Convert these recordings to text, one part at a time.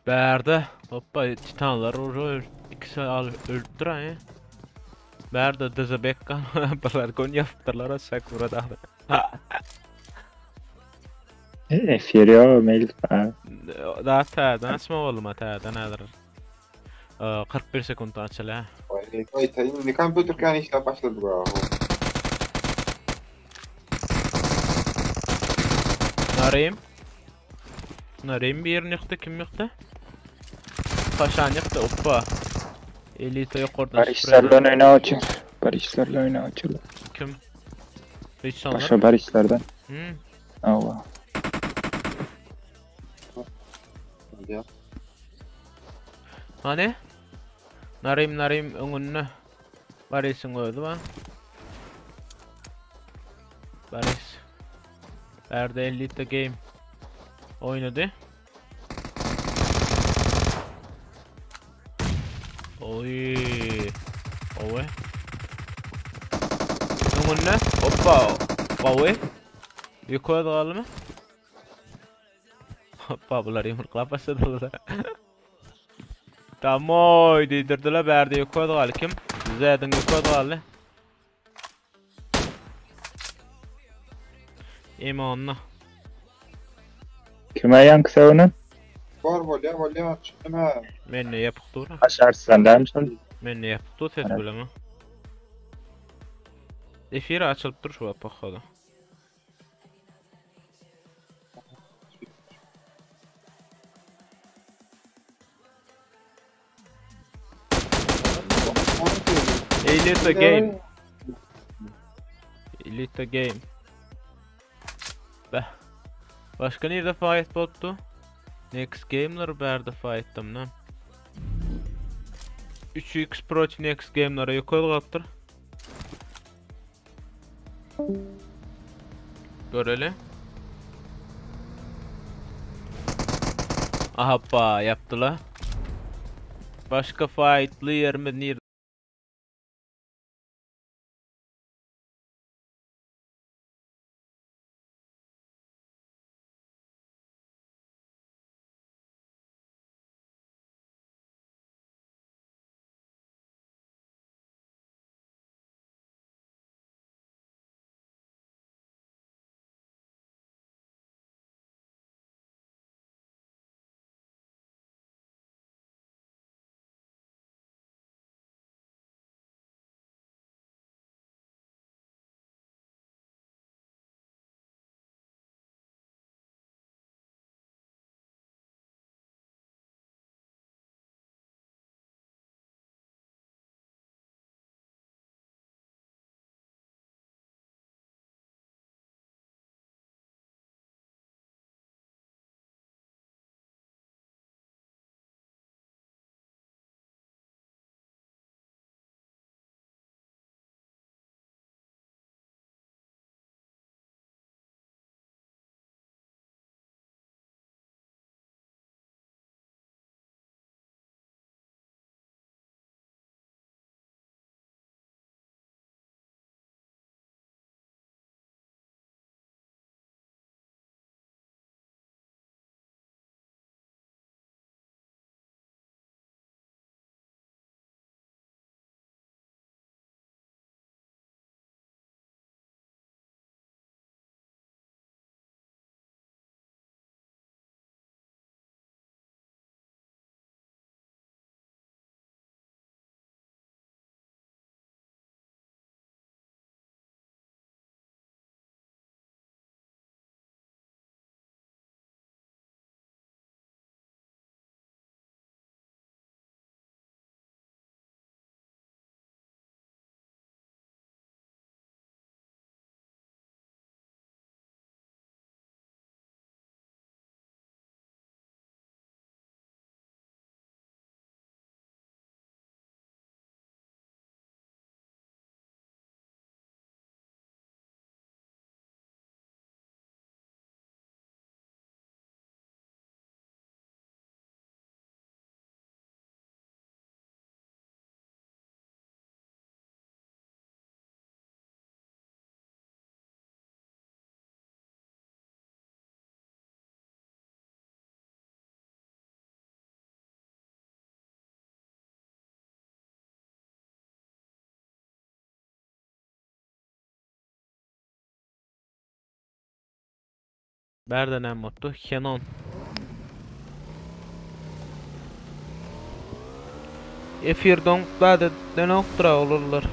Bärde hoppa titanlar uje ikisi al ölüpdir aý. Bärde DZ Bekka bular gön ýapypdyrlar Sakura da. Efir ýok mail. Da täzeden açma bolma täzeden häzir. 41 sekundda açylýar. Oý, indi kompýuter kän işläp başlady bu. Narim. Narim birini ýykdy, kim ýykdy? Paşan ýykdy, oppa. Elita ýokardan Barislerden öýne açar. Barislerden öýne açar. Kim? Richsonlar. Başga barislerden. Hmm. Awa. Hani? Narim Narim öňünde. Baris'in özi bar. Baris. Bärde Elite Game oynady. Oy. Oy. Öňünde. Hoppa. Gowy. Ýuka galdymy? Hoppa bular ýumruklap başladylar. Damoy diýdirdiler bärde ýuka galdy kim? Zedin ýuka galdy. Imanla. Kime ýaňky söwünen? Bor bolýa bolýa çykdym ha. Men ne ýapyk dur? Aşarslan dämi şol? Men ne ýapyk dur ses bileme. Efir açylyp dur şu wagt pohoda. Elite game. Elite game. Beh. Başga nirde fight bolupdy? Next game'ler bärde fight'dam lan. 3x Pro Next game'lere ýokary galypdyr. Göreli. Aha yaptılar. Başka fight'lı yerimiz nirde? Bärde näme bolupdy? Henon. Efir doňup zat edenokdyr olarlar.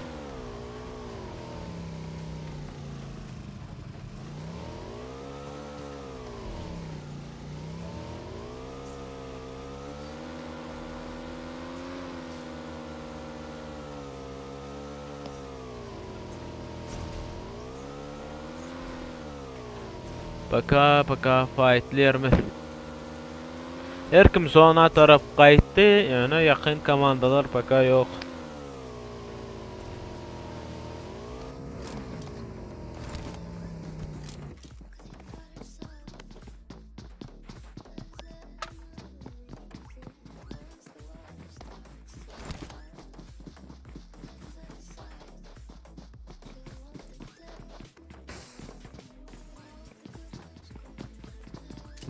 Paka paka faýtly ýerimiz. Her kim zona tarap gaýtdy, ýöne ýakyn komandalar paka ýok.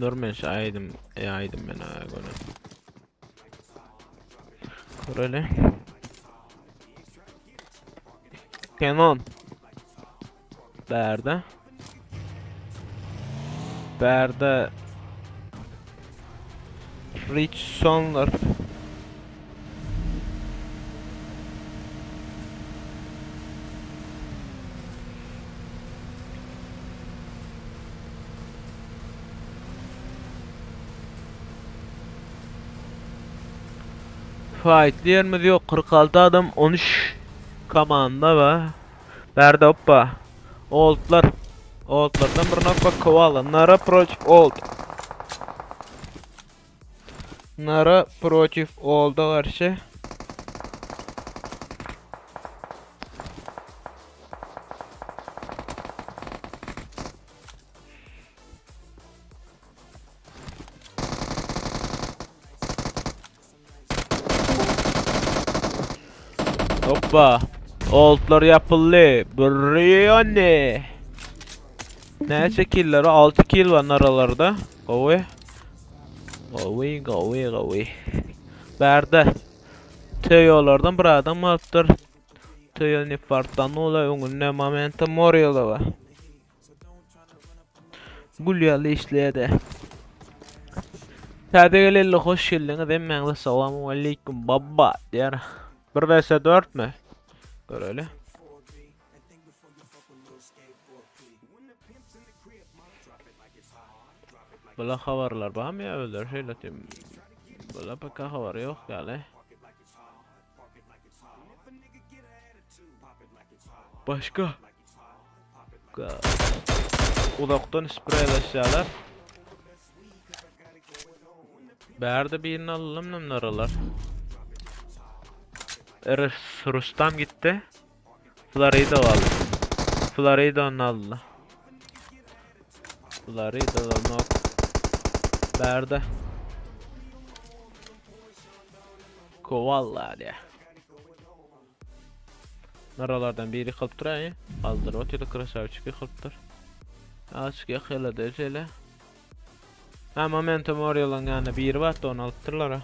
Dur men şu aýdym, e, aýdym men göne. Göreli. Kenon. Bärde. Bärde. Rich Sonlar. Fightly ýerimiz ýok. 46 adam 13 komanda bar. Bärde hoppa. Oldlar. Oldlardan bir nokta koala. Nara protiv old. Nara protiv olda garşy. Hoppa. Oldlar ýapyldy. Brioni. Näçe killeri? 6 kill bar naralarda. Gowy. Gowy, gowy, gowy. Bärde Teolardan bir adam galypdyr. Teo Nifartanula öňünde Momento Moriela bar. Gül ýaly işleýärdi. Täze geleli hoş geldiňiz hemmäňize salamu aleýkum baba diýär. 1 vs 4 mi? Göreli. Bula habarlar barmy ýa özleri şeýle diýim. Bula pek habar ýok ýaly. Başga. Uzakdan spreyleşýärler. Bärde birini alalım naralar. RS Rustam gitti. Florida aldı. Florida onu aldı. Florida nok. Bärde. Kovala diye. Naralardan biri yıkılıp durar. Aldır o tele krasavçik yıkılıp dur. Azıcık yakıyla da şöyle. Ha momentum oraya yani biri var da onu alıp ha.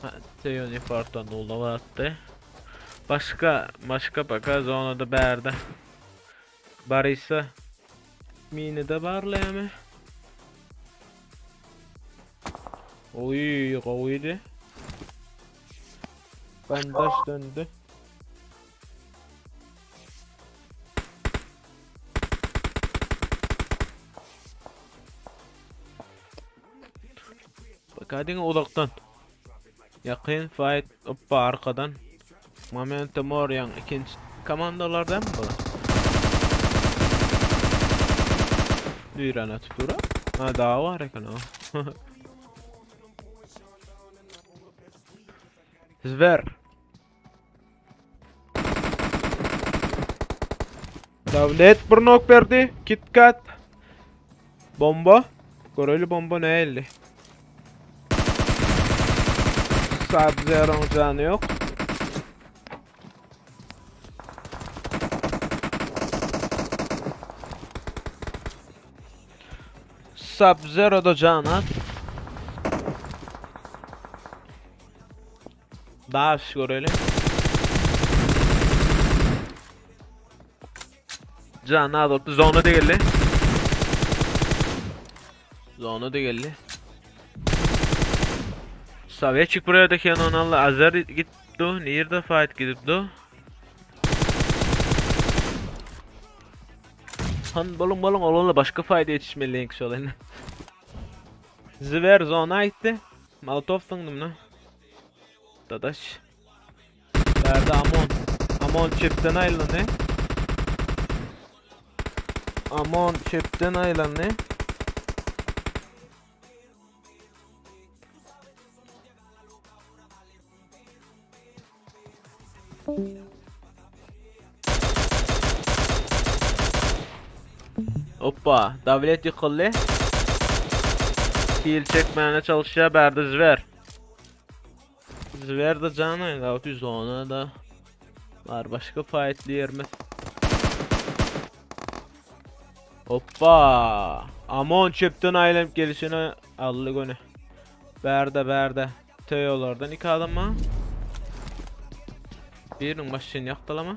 Ha Teoni farktan oldu attı. Başka başka baka zonada bärde. Barisa mini de barlaýamy? Oy, gowydy. Bandaj döndü. Bak hadi uzaktan. Yakın fight hoppa arkadan. Momentum Orion ikinci komandalardan mı bu? Düren atıp dura. Ha daha var eken o. Zver. Davlet bir nok berdi. KitKat. Bomba. Göreli bomba ne elli. Sub-Zero'nun canı yok. Sub-Zero'da can at. Daha görelim. Can alıp zona değildi. Zona da geldi. Sovetçik buraya da Kenonallı Azer gitti. Nirde fight gidipdi. Han bolun bolun olanla başka fayda yetişmeli şolayna. Zver zona gitti. Molotov syňdym na. Dadaş. Bärde Amon. Amon çepden aýlandy. Amon çepden aýlandy. Hoppa, Davlet ýykyldy. Kill çekmäne çalışýar bärde Zwer. Zwer de can oýnady, zona da var başga fightly ýerimiz. Hoppa! Amon çöpden aýlanyp gelişine aldy göni. Bärde bärde. Teolardan iki adam mı? Biriniň maşyny ýakdylama.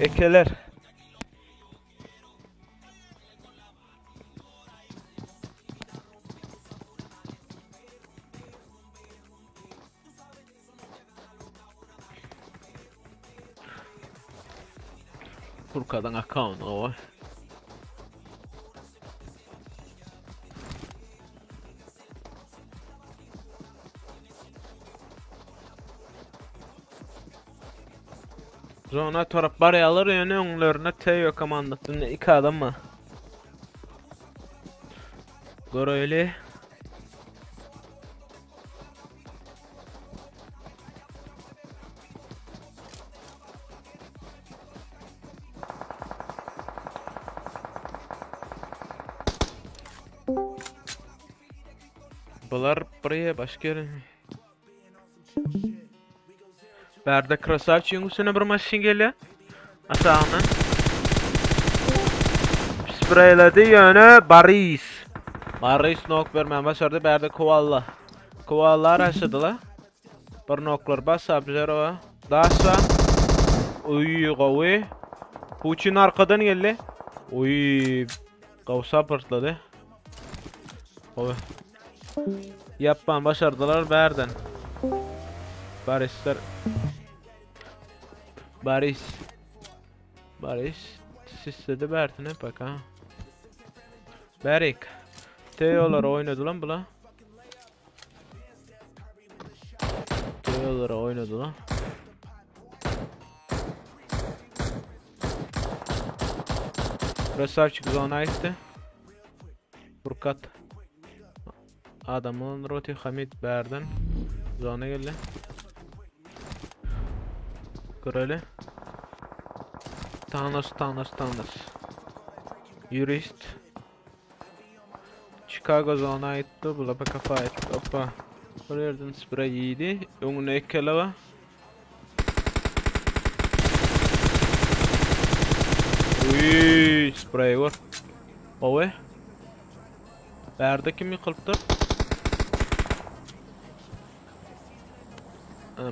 Ekeler. Furkadan account o. Zona tarap barýarlar ýöne öňlerine Teo komandasynda iki adam bar. Göreýli. Bular buraya başka ýere. Bärde Krasavçyň üstüne bir maşyn gelýär. Aşagyndan. Spreyledi ýöne Baris. Baris nok bermän başardy. Bärde Koala. Koala araşdylar. Bir noklar bas Abjerova. Daşa. Uy gowy. Puçin arkadan geldi. Uy. Gawsa pırtlady. Gowy. Ýapman başardylar bärden. Barisler. Baris. Baris. Sisledi bärtine bak ha. Berik. Teolar oynady lan bula. Teolar oynady lan. Krasavçik zona gitti. Furkat. Adamın Roti Hamid bärden. Zona geldi. Göreli. Thanos, Thanos, Thanos. Yurist. Chicago zona gitti. Bula kafa etti. Hoppa. Bir yerden sprey ýedi. Öňüne ekele var. Uy, sprey var. Owe. Bärde kim ýykylypdyr?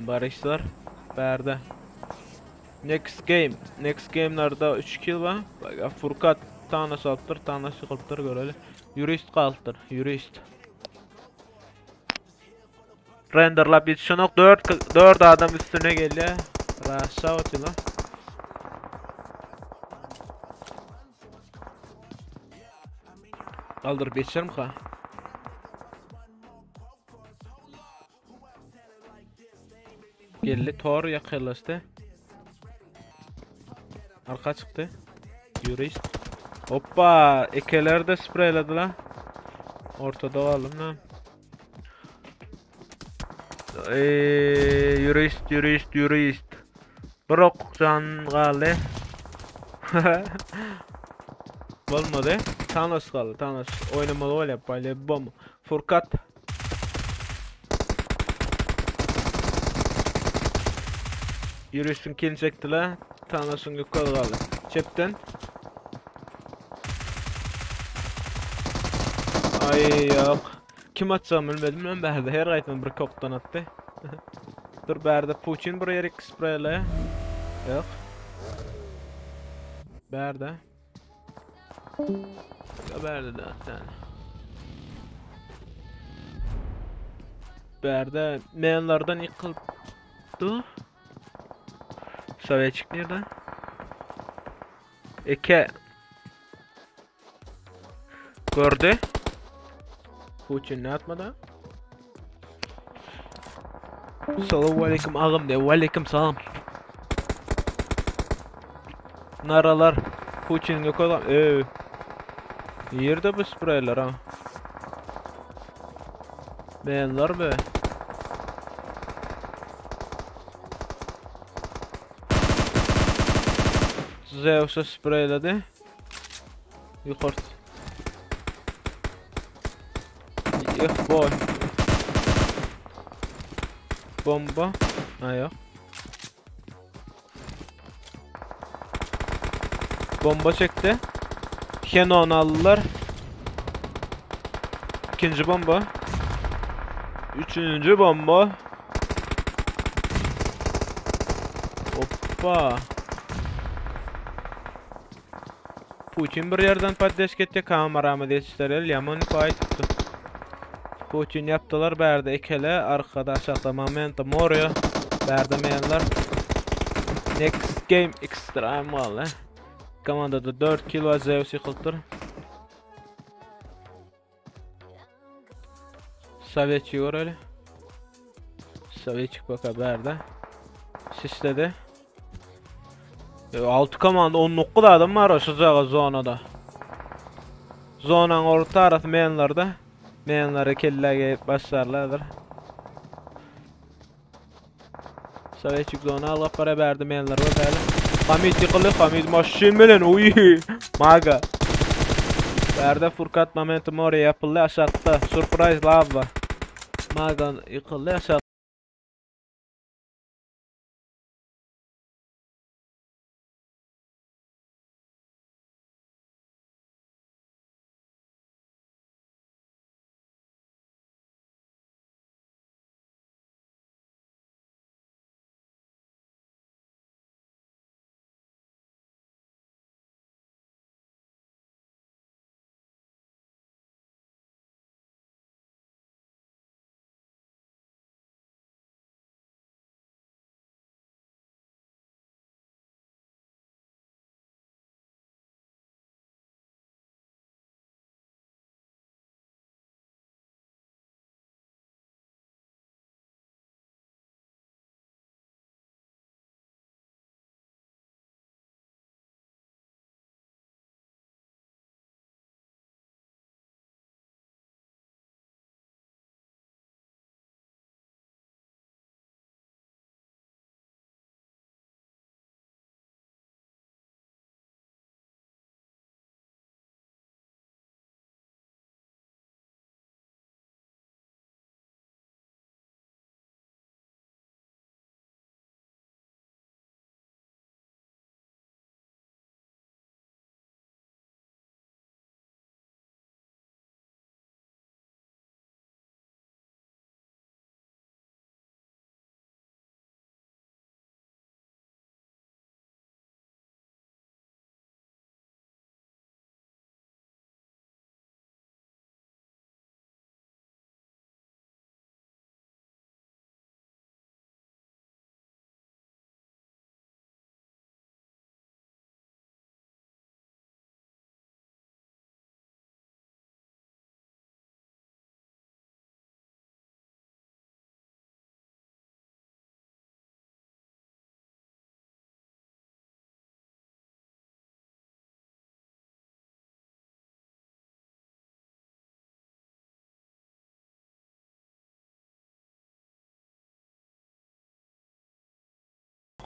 Barışlar. Bärde. Next game. Next game'larda 3 kill var. Bak Furkat Thanos alypdyr, Thanos ýykylypdyr göreli. Yurist galypdyr, yurist. Renderlap ýetişenok 4 4 adam üstüne gelýär. Raşa otylar. Galdyryp ýetişerim ha. Geldi Tor ýakynlaşdy. Arka çykdy. Yurist. Hoppa, ekeler de spreylediler. Ortada galdım lan. Yurist, yurist, yurist. Bir ok can galdy. Bolmady. Thanos galdy, Thanos. Oynamaly bolýar, bolýar bom. Furkat. Yurist'in kill çekdiler. Thanos'un yukarı galdy. Çepden. Ay yok. Kim atjagyny bilmedim men bärde her gaýtadan bir kokdan atdy. Dur bärde Putin bir ýerik spreýle. Ýok. Bärde. Ya bärde de atýan. Bärde menlerden ýykyldy. Sovetçik nirde? Eke. Gördü. Putin ne atmadı? Salam aleyküm ağam de. Aleyküm salam. Naralar. Putin yok adam. Ee. Yerde bu spreyler ha. Beğenler be. Zeus'a spreyledi. Yukarı. Ih boy. Bomba. Ha yok. Bomba çekti. Kenon aldılar. İkinci bomba. Üçüncü bomba. Hoppa. Putin bir yerden poddeşk etdi, kameramı değiştirel, yaman pay tuttu. Putin yaptılar, bärde ikele, arkada aşağıda Momento Morio, bärde meyenler. Next game extra valla. Komandada 4 kilo Zeus yıkıltır. Sovetçi öyle. Sovetçik baka bärde. Sisledi. 6 komanda 19 adam var şu jaga zonada. Zonaň orta arasy menlerde. Menlere kelle gelip başlarlardır. Sovetçik zona alıp para berdi menler var böyle. Hamid yıkıldı Hamid maşin bilen uy. Maga. Berde Furkat momentum oraya yapıldı aşağıda. Surprise lava. Maga yıkıldı aşağıda.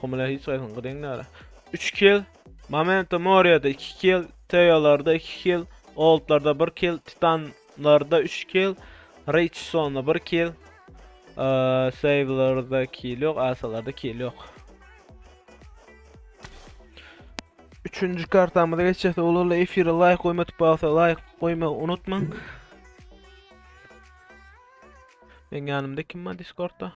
Kumula hiç sayfın gıdın 3 kill. Momento Moria'da 2 kill. Teo'larda 2 kill. Old'larda 1 kill. Titanlarda 3 kill. Rage sonunda 1 kill. Save'larda kill yok. Asalarda kill yok. Üçüncü kartamıza geçecek. Olurla efire like koyma tıpalsa like koymayı unutmayın. Meň ýanymda kim bar Discordda?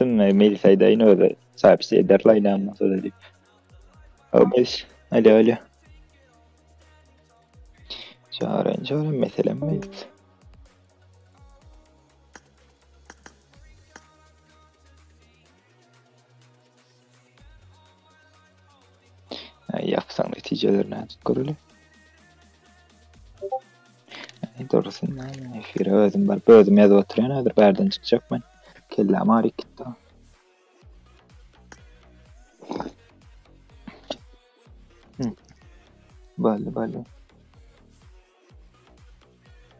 Gitdim mail saýdaýyn özi sahipsi ederler inanmasa da diýip. O beş. Alo alo. Çağırın çağırın meselem mi? Yapsan netijelerini nädip göreli. Ay, doğrusu ne? Efire özüm bar. Özüm ýazyp oturýan häzir bärden çykjak men. Kelläm aryp gitdi. Hı. Boldy, boldy.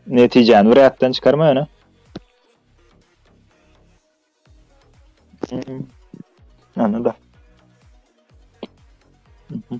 Netijäni bir ýatdan çykarma ýöne. Hmm. Anladım. Hı hı.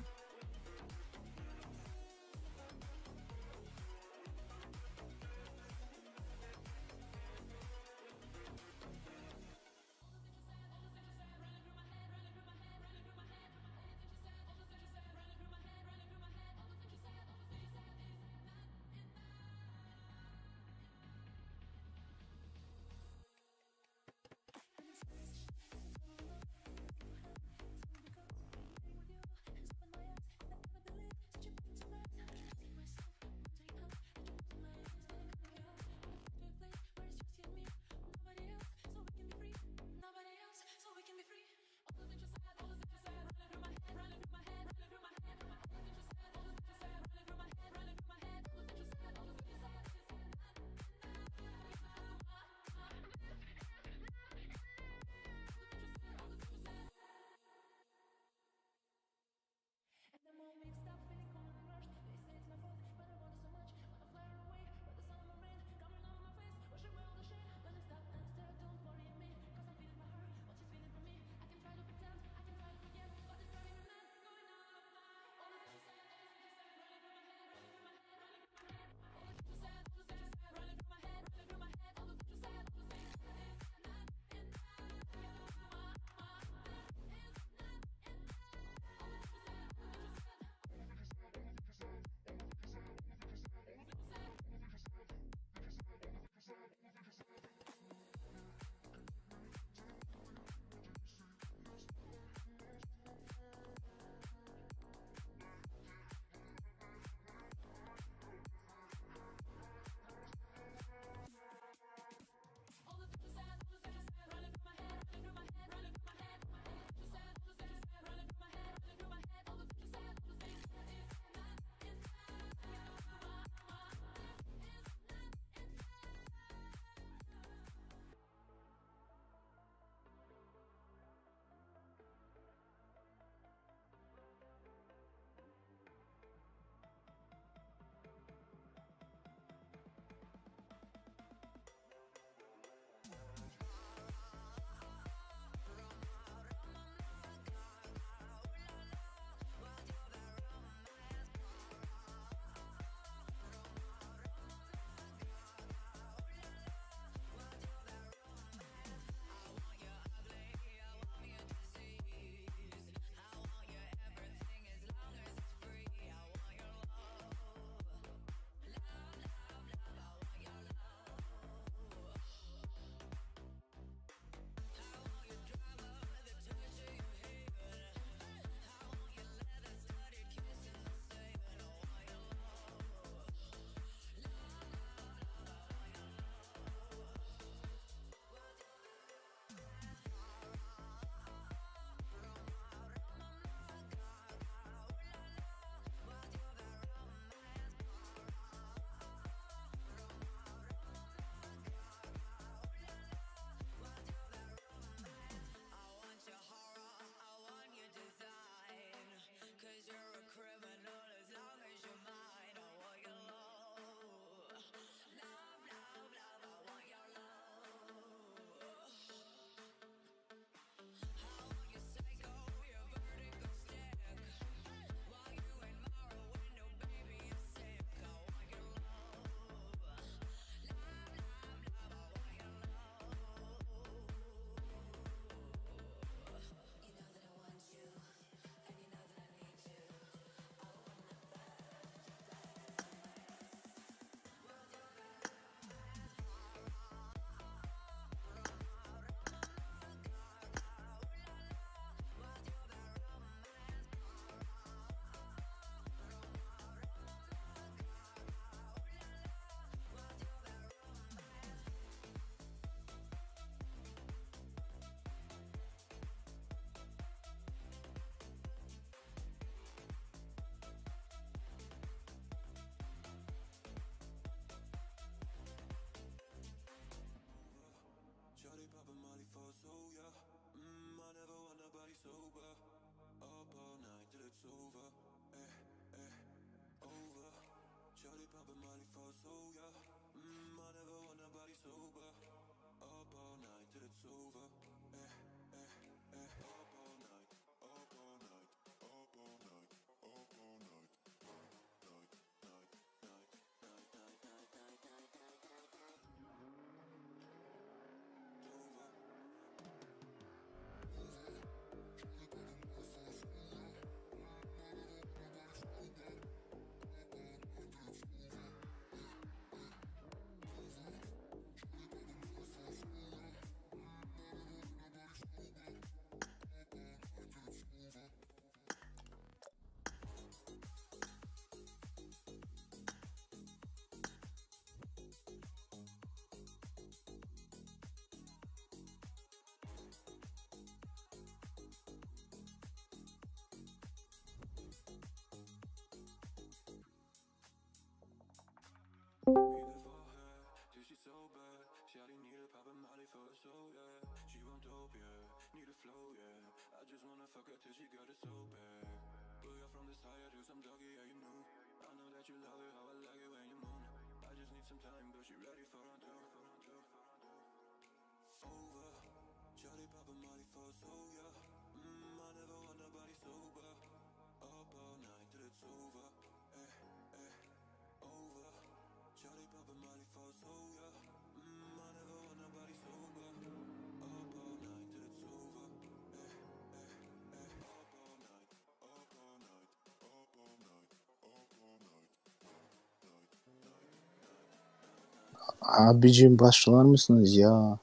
Abicim başlar mısınız ya?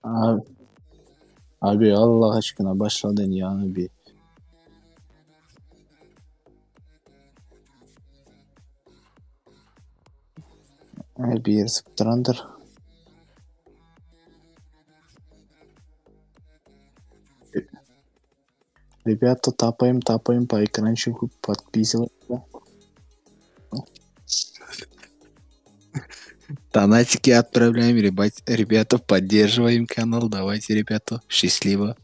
Abi, abi Allah aşkına başladın ya abi. Bir yeri sıktırandır. Ребята, тапаем, тапаем по экранчику, подписываемся. Донатики отправляем, ребята, поддерживаем канал. Давайте, ребята, счастливо.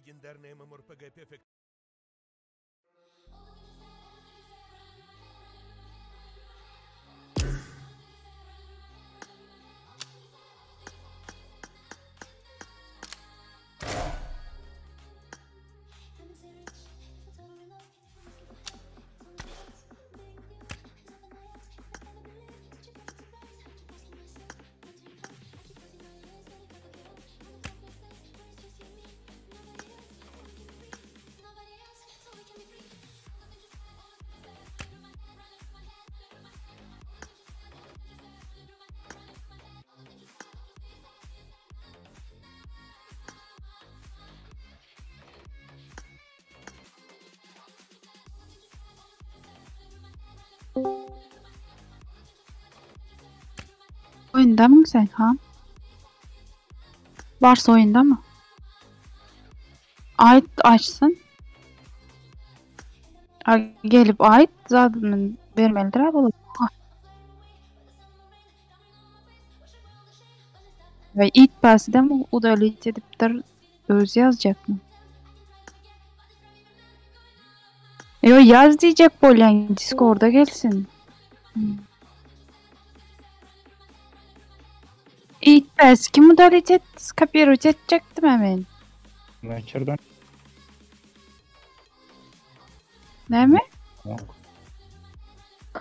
Легендарный MMORPG Perfect Oýundamyň sen ha? Varsa oýunda mı? Ait açsyn. A, gelip ait zadyny bermelidir ha bol. Ve ilk paside mi udalit edipdir öz yazacak mı? Yo yaz diyecek bolyan Discord'a gelsin. Hmm. İlk pes kim udalit et, skopировать edecektim hemen. Launcher'dan Değil mi? yok.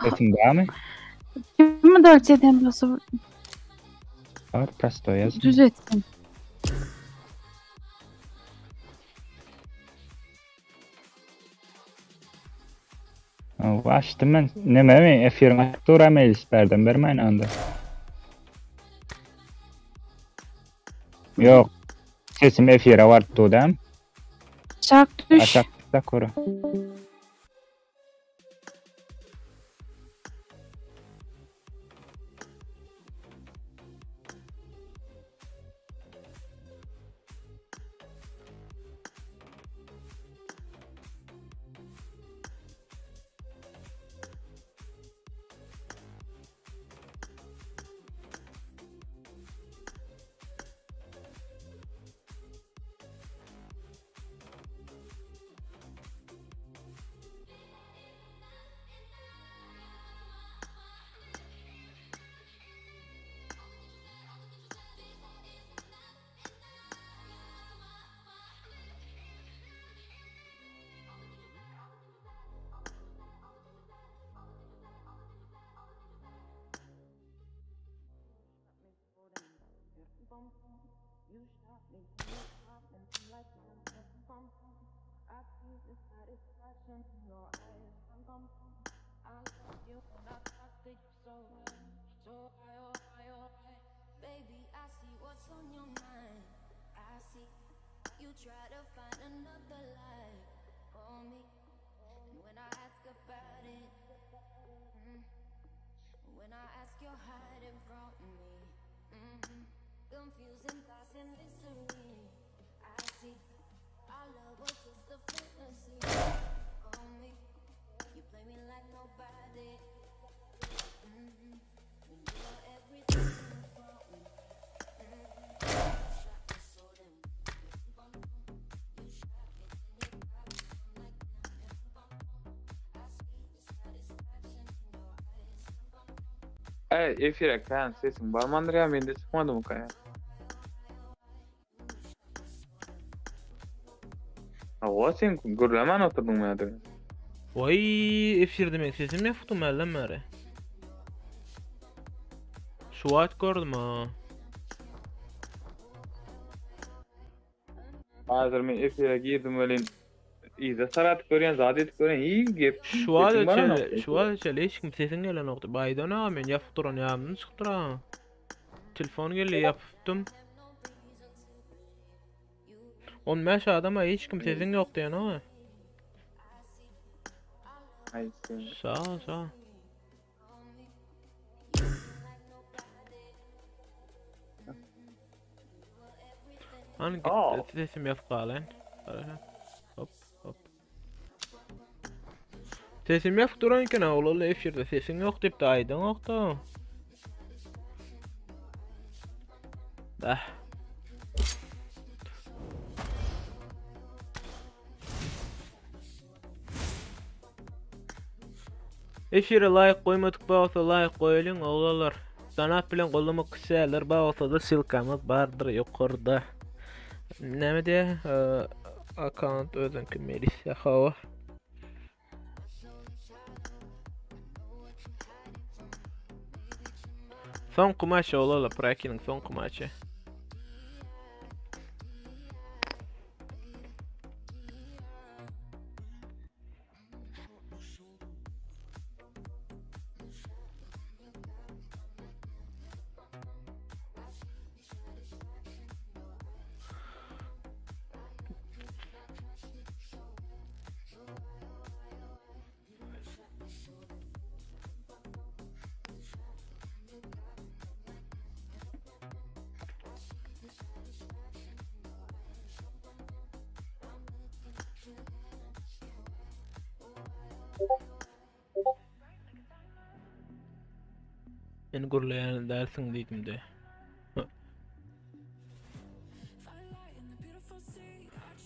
Sesim daha mı? Kim udalit eden nasıl Var presto yaz. düz etsin. Açtım ben. Ne mi? F20 açtı mail berden bermeyin anda. Yok. Sesim F1'e var dudam. Şark düş. Aşağıda koru. Baby, I see what's on your mind. I see you try to find another lie for me. And when I ask about it, mm, when I ask, you're hiding from me. Mm-hmm. Confusing thoughts and mystery. I see our love was just a fantasy for me. You play me like nobody. Mm-hmm. When you were everything for me. Mm-hmm. You shot me so damn. You shot me, then you got me. I'm like damn. I see the satisfaction in your eyes. Ey efire kan sesim barmandır ya mende çykmady mı ya? Hawa sen gürlemän oturdyň mäde. Vay efirde men sesim yaptım ellem beri. Şu wagt gördüm ha. Hazır men efire girdim welin yza saratyp görýän, zat edip görýän, hiç gep. Şu wagt çele, şu wagt çele hiç kim sesin gelen ýokdy. Baýdan aga men ýapyp duran ýanymdan çykyp duran. Telefon geldi ýapypdym. 15 adama hiç kim sesin ýok diýen aga. Ay sen. Sağ ol, sağ ol. Hani Aa. git sesim yapıp galan. Hop hop. Sesim yapıp duran eken oğul efirde sesin yok deyip de aydın yok da. Dah. Efire laýk goýmadyk bolsa laýk goýalyň oglanlar. Donat bilen goldamak isleýänler bar bolsa-da ssylkamyz bardyr ýokarda. Näme diýýär? Akkaunt özüňki Melisa hawa. Soňky maç oglanlar, Prakiniň soňky maçy. Men gürleýän dälsiň diýdim de.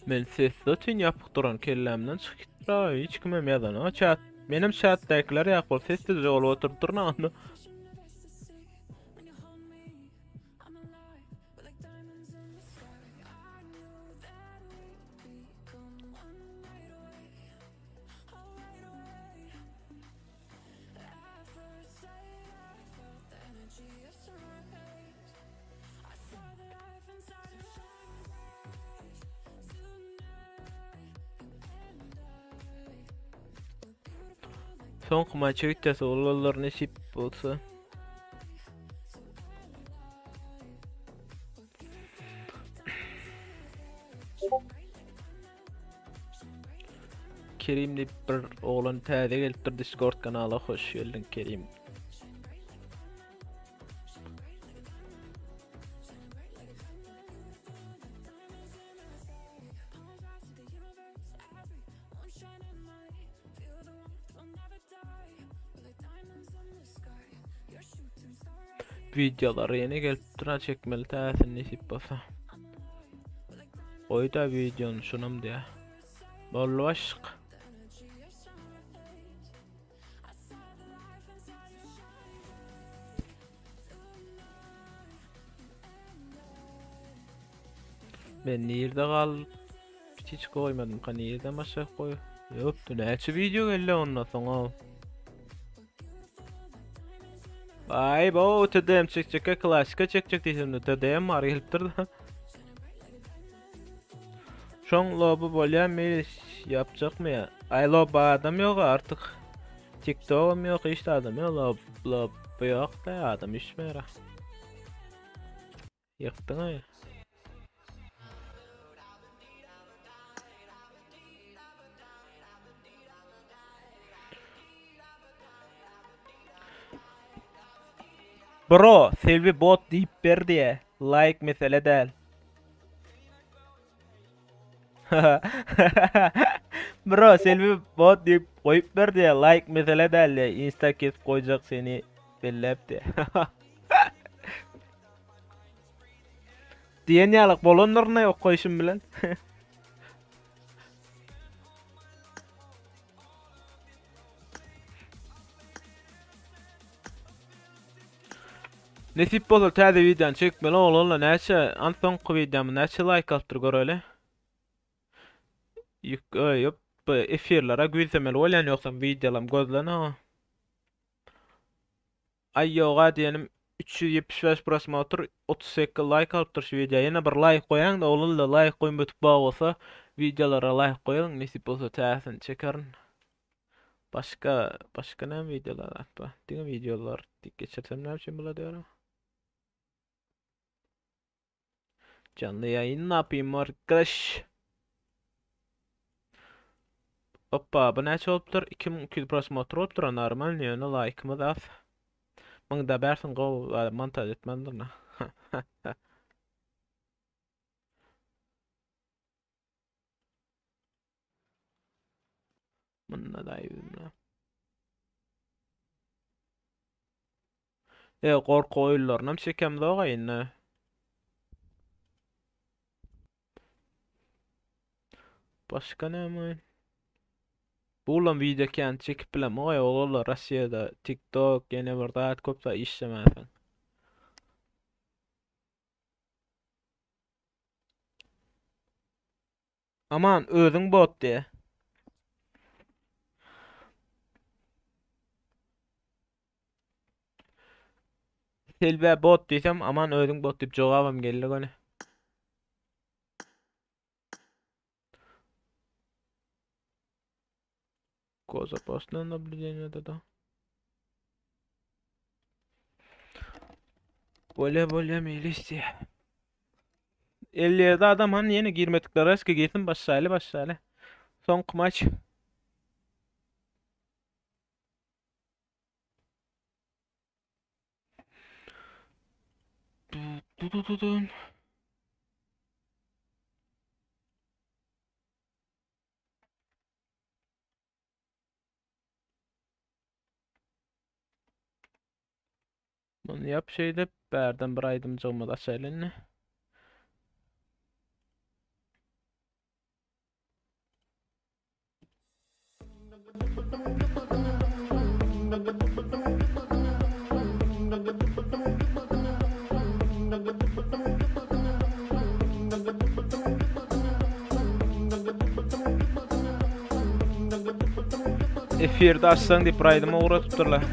Men sesli otyn ýapyk duran kellämden çykyp gitdi. Hiç kimem ýazanok çat. Menem çatdakylar ýak bolup sessizje bolup oturyp durun onda. Soňky maça gitýäs oglanlar nesip bolsa. Kerim diýip bir oglan täze gelipdir Discord kanala hoş geldiň Kerim. Videolar ýene gelip duran çekmeli täsin nesip bolsa. Goý da videony şunam diýä. Boldy başyk. Men nirde gal hiç goýmadym ka nirden başlap goý. Ýokdy näçe video geldi ondan soň o. Ay bo TDM çekjek klasika çekjek diýsem de TDM bar gelipdir da. Şoň loby bolýar mi ýapjakmy ýa? Ay lob adam ýok artık. TikTok'um ýok hiç adam ýok lob lob ýok da adam düşmeýär. Ýykdyň aý. Bro, Selbi bot diýip ber diýe. Like mesele däl. Bro, Selbi bot diýip goýup ber diýe. Like mesele däl diýe. Insta kesip goýjak seni belläp diýe. Diýen ýalyk bolandyr ne okaýşym bilen. Nesip bolsa täze wideony çekmeli oglanlar näçe an soňky wideomy näçe laýk alypdyr göreli. Ýük öýüp efirlere güýzemeli bolýan ýogsam wideolam gözlenok. Aý ýoga diýenim 375 prosmotr 38 laýk alypdyr şu wideo ýene bir laýk goýaňda oglanlar laýk goýmadyk bar bolsa wideolara laýk goýalyň nesip bolsa täzesini çekerin. Başga başga näme wideolar atba diňe wideolar diýip geçirsem näme üçin bular diýýär. Canly ýaýyn napýym arkadaş. Hoppa, bu näçe bolupdyr? 2200 prosmotr bolupdyr, normal, ýöne laýkymyz az. Munda bersin gowy montaž etmändir. Munda da aýbym. E, gorky oýunlaryny hem çekemzok indi. Başga näme oýun? Bulam video kän çekip bilemok oglanlar Rossiýada TikTok ýene bir zat köp zat işlemänsoň. Aman özüň bot diýe. Selbä bot diýsem aman özüň bot diýip jogabam geldi göni. Коза наблюдение да. Bolýa bolýa meýlis diýe. 57 adam han ýene girmedikler eski girsin başlaýly başlaýly. Soňky maç. Du-du-du-dun. Bunu yap şeyde berden bir aýdymjygymyz açaýly indi. Efirde açsaň diýip bir aýdym ugratypdyrlar.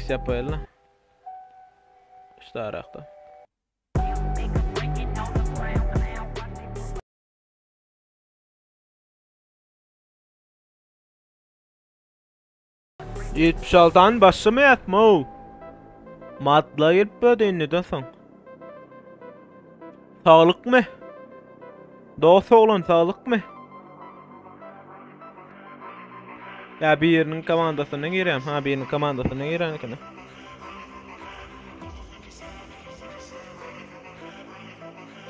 Yapaýly. İşte arakda. 76'dan başlama ýatma o. Matla gelip böde indiden soň. Saglykmy? Dost oglan saglykmy? Ya birinin komandasyna girýän. Ha birinin komandasyna girýän eken.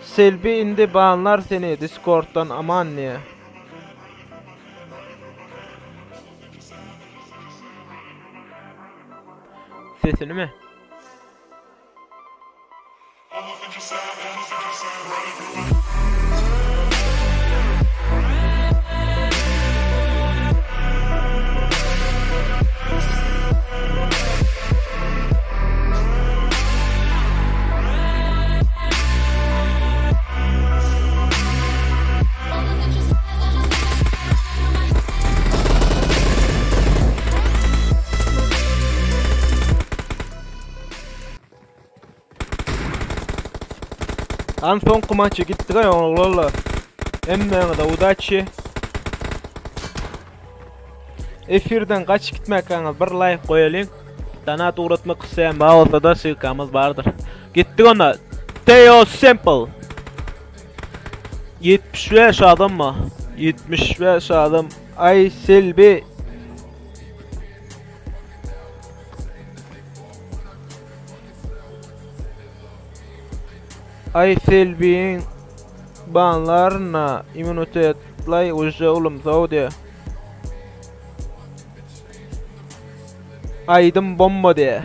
Selbi indi banlar seni Discord'dan aman niye? Sesini mi? An soňky maçy gitdik ay oglanlar. Hemmäňize udaçi. Efirden gaç gitmäkäňiz bir like goýalyň. Donat ugratmak isleýän bar bolsa da ssylkamyz bardyr. Gitdik onda. Teo Simple. 75 adam mı? 75 adam. Ay Selbi. Ay Selbi'nin banlarına immunitet. Aýtlaý uje ulumsow diýä. Aýdym bomba diýä.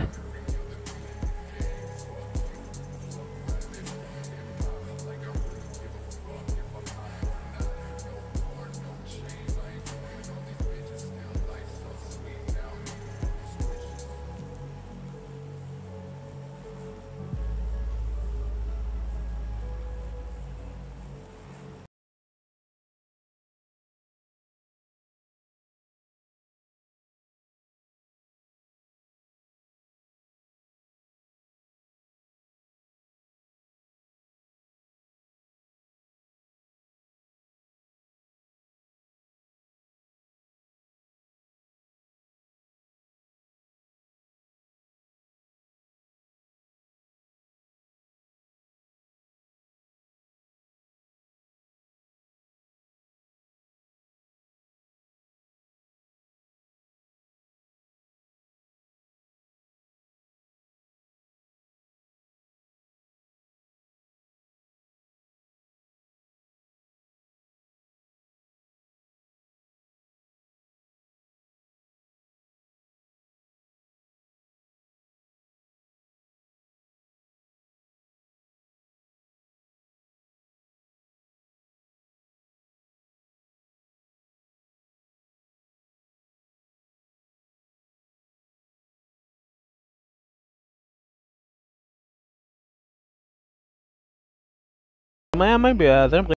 Maýamay bu häzirem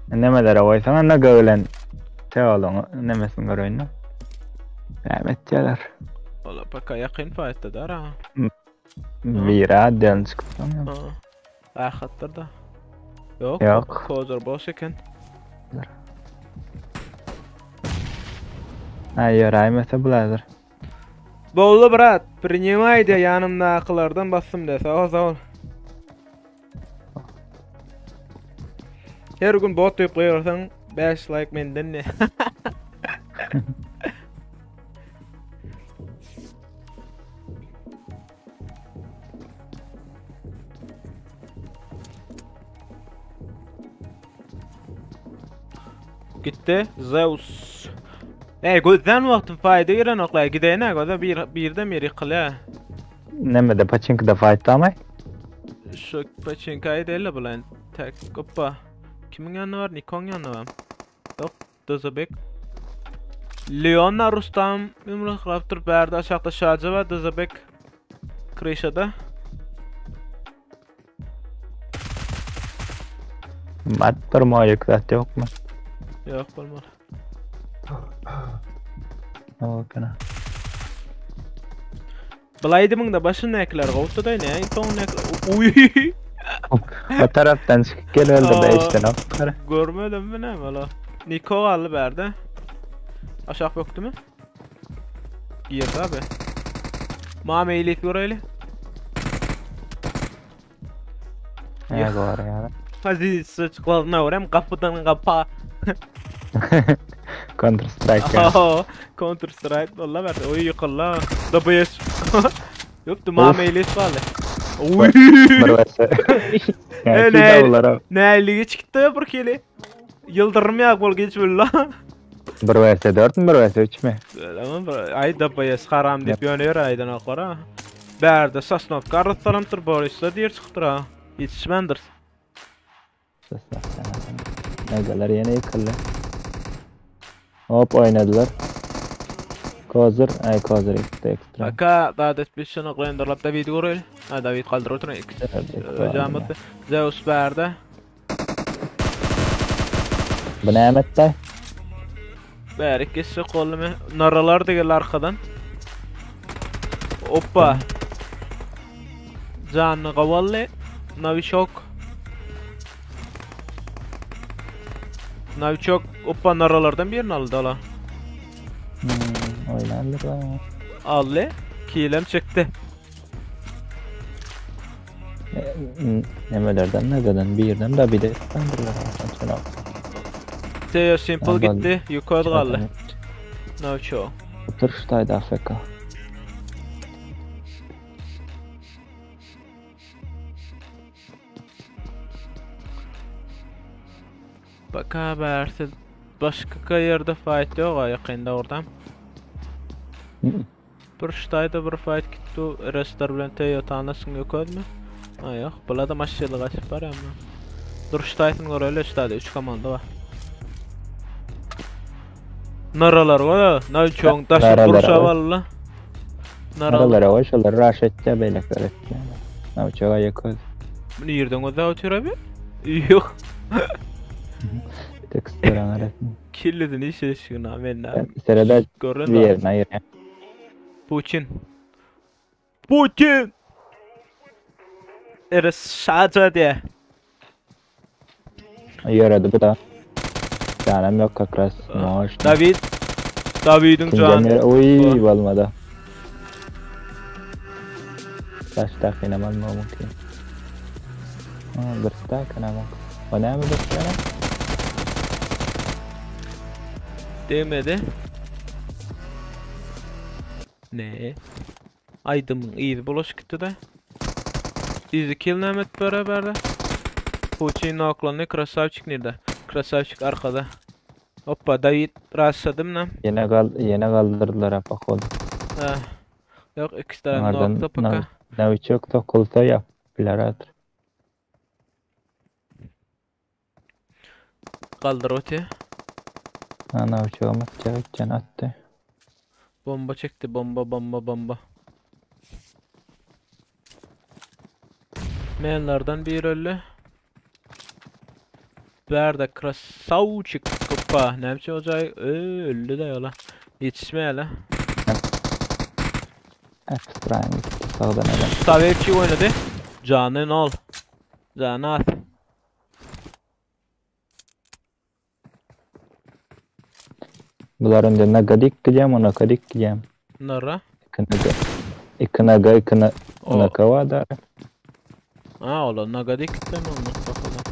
Nemelere goýsaň anda göwlen Teoloň nemesini göreýin. Näme etýärler? Ola paka ýakyn faýtda da ara. Biri adden çykypdyr. Ha. Rahatdyr da. Ýok. Ýok. Kozar boş eken. Ha ýöräýmese buladyr. Boldy brat, priнимай diýe ýanymdakylardan basdym diýe. Sag ol, sag ol. Her gün bot diýip gygyrsaň 5 like menden diýe. Gitdi Zeus. Ey gözden wagtym faýda girenoklar gideýin göze bir birden bir ýykylýar. Nämede paçinkada faýtdamy? Şu paçinkaýy däl bulan. Tek hoppa. Kimiň ýanyna bar? Nikon ýanyna bar. Ýok, Dızabek. Leona Rustam ýumruklap durup bärde aşakda Şaja bar Dızabek. Kryşada. Mat bir moýuk zat ýokmy? Ýok bolmaly. Okana. Bulaýdymyň da başyndakylar gowudy ne? Soňundakylar. Uy. O tarapdan çykyp gel öldü de işden ok. Görmedim mi näme ola? Niko galdy bärde. Aşak bökdü mü? Girdi abi. Mame eýlip göreýli. Ne doğru ya. Pozisiýa çyklaryna görem gapydan gapa. Counter Strike. ya. Counter Strike walla berdi. Oý ýykylla. DBS. Ýokdy Mame eýlip galdy. Uy. Bir verse. Öyle. Ya ki Nälige çykdy bir kili. Ýyldyrym ýa gol geç bildi. Bir verse 4 mü bir verse 3 mü? Tamam ay DBS haram diýip ýöne ýör aýdan aklara. Bärde Sosnovka arassalamdyr Borisda diýer çykypdyr ha. Ýetişmändir. Megalar yine yıkıldı. Hop oynadılar. Kozur, ay Kozur yıktı ekstra. Aka da etmişsin glenderlap David göreli. Ha David kaldyr oturan X. Öyle. Zeus bärde. Bu ne etti? Bärik geçse kolumy. Naralar da geldi arkadan. Hoppa. Canlı kavally. Novichok. Novichok hoppa naralardan birini aldı ala. Hmm, oynandı da. Aldı. Kilem çıktı. Nemelerden ne birden de bir de kandırlar. Teo Simple Ben gitti. Yukarı kaldı. Novichok. Otur şutaydı AFK. Bak habersiz. Başka yerde fight yok ha yakında oradan. Bir ştayda bir fight gitti. Restler bilen Teo tanısın yok öldü mü? Ha yok. Bula da maşallah kaçıp var ama. Dur ştaysın öyle ştayda 3 komanda var. Naralar var ya. Navçon taşı Naralar buruşa var. valla. Naralar. Naralara hoş olur. Raşetçe beylekler etti. Ne uçağa yakın. Bunu yerden o da atıyor abi. Yok. Tekstüren arasında. Killedin işe şuna ben Sırada Görün bir da. yerine yerine. Putin. Putin. Eres şaca diye. Yaradı bu da. Canım yok kakras. Maaş. David. David'in canı. Uy olmadı. Taş takine malma mümkün. Ha, bir takine bak. O ne mi bir tane? Demedi. Ne? Aydımın iyi bulaş gitti de. Easy kill Mehmet beraber Putin aklanı Krasavçik nerede? Krasavçik arkada. Hoppa David rastladım lan. Yine kal yine kaldırdılar ha bak oğlum. Ha. Yok iki tane Onlardan nokta paka. Ne çok da kulta yap. Biler Kaldır öte. Ana uçağımı çabuk attı. Bomba çekti bomba bomba bomba. Menlerden bir öldü. Berde Krasavçik hoppa. Ne biçim olacak? Öldü de yola. Yetişme hele. Prime gitdi sagdan adam. Sawerçi oynady. Jany nol. Jany az. Bular indi naga dik gidýär, monaka dik gidýär. Nara. Iki naga. Iki naga, iki na O. naka var da. Ha ola naga dik gitdim onu bakalım.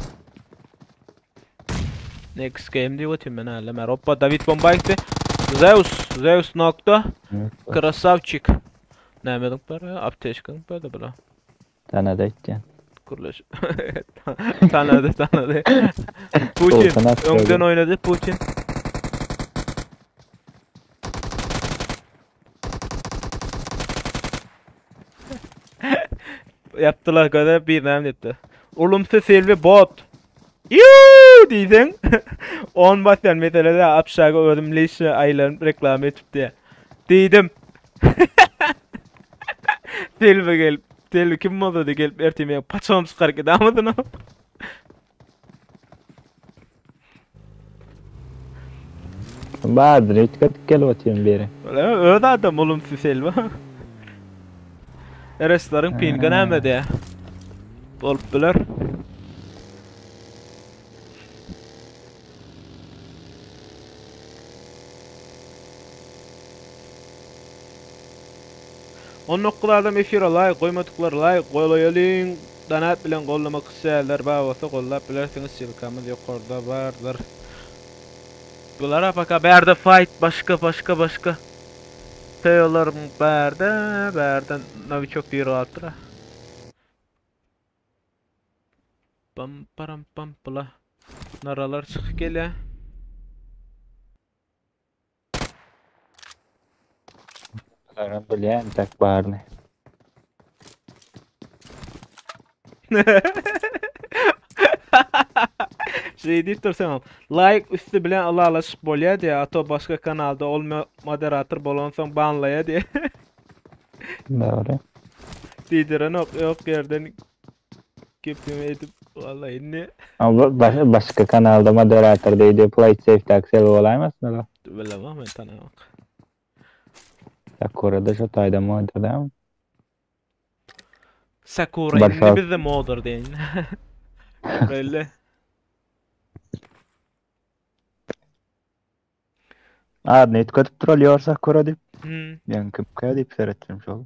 Next game diýip otyryn men hälem. Hoppa David bomba gitdi. Zeus, Zeus nokta. Krasavçik. Näme edip bar? Apteçka bar da bula. Tanada etýän. Kurlaş. Tanady, tanady. Putin Soltan atdy öňden öyle. oynady Putin. Yaptılar göre bir näme diýipdi. Ulumsy Selbi bot. Iuuu diýseň 10 basýan meselede apşaga özüm lişni aýlanyp reklama etip diýe. Diýdim. Selbi gelip, Selbi kim bolsa da gelip ertir meň paçagym çykaryp gidamydyny. Bardyr üýtgetip gelip otyryn biri. Öz adam ulumsy Selbi. Eresleriň pingi näme diýe. Bolup biler. On dokuz adam efire laýk goýmadyklar laýk golaýalyň. Donat bilen gollamak isleýänler bar bolsa gollap bilersiňiz ssylkamyz ýokarda bardyr. Bulara paka bärde fight başga başga başga. Teolar bärde bärde nowiçok biri galypdyr. Pam param pam pula. Naralar çykyp gelýär. Bularam bilýän tak baryny. Şey diýip dursaň, like üsti bilen ylalaşyp bolýar diýä, a to başga kanalda ol moderator bolansoň banlaýar diýä. Dogry. Diýdirenok ýok ýerden gepimi edip vallahi indi. Ama baş, başga kanalda moderator diýdi, play safe taksel bolaýmasyn ola. Bilemem men tanamak. Sakura'da şu taýda modder dämi? Sakura Başa- indi bizde modder deýin. Belli. Adyny üýtgedip duralýar Sakura diýip. Ýaňky kimkä diýip seretdim şol.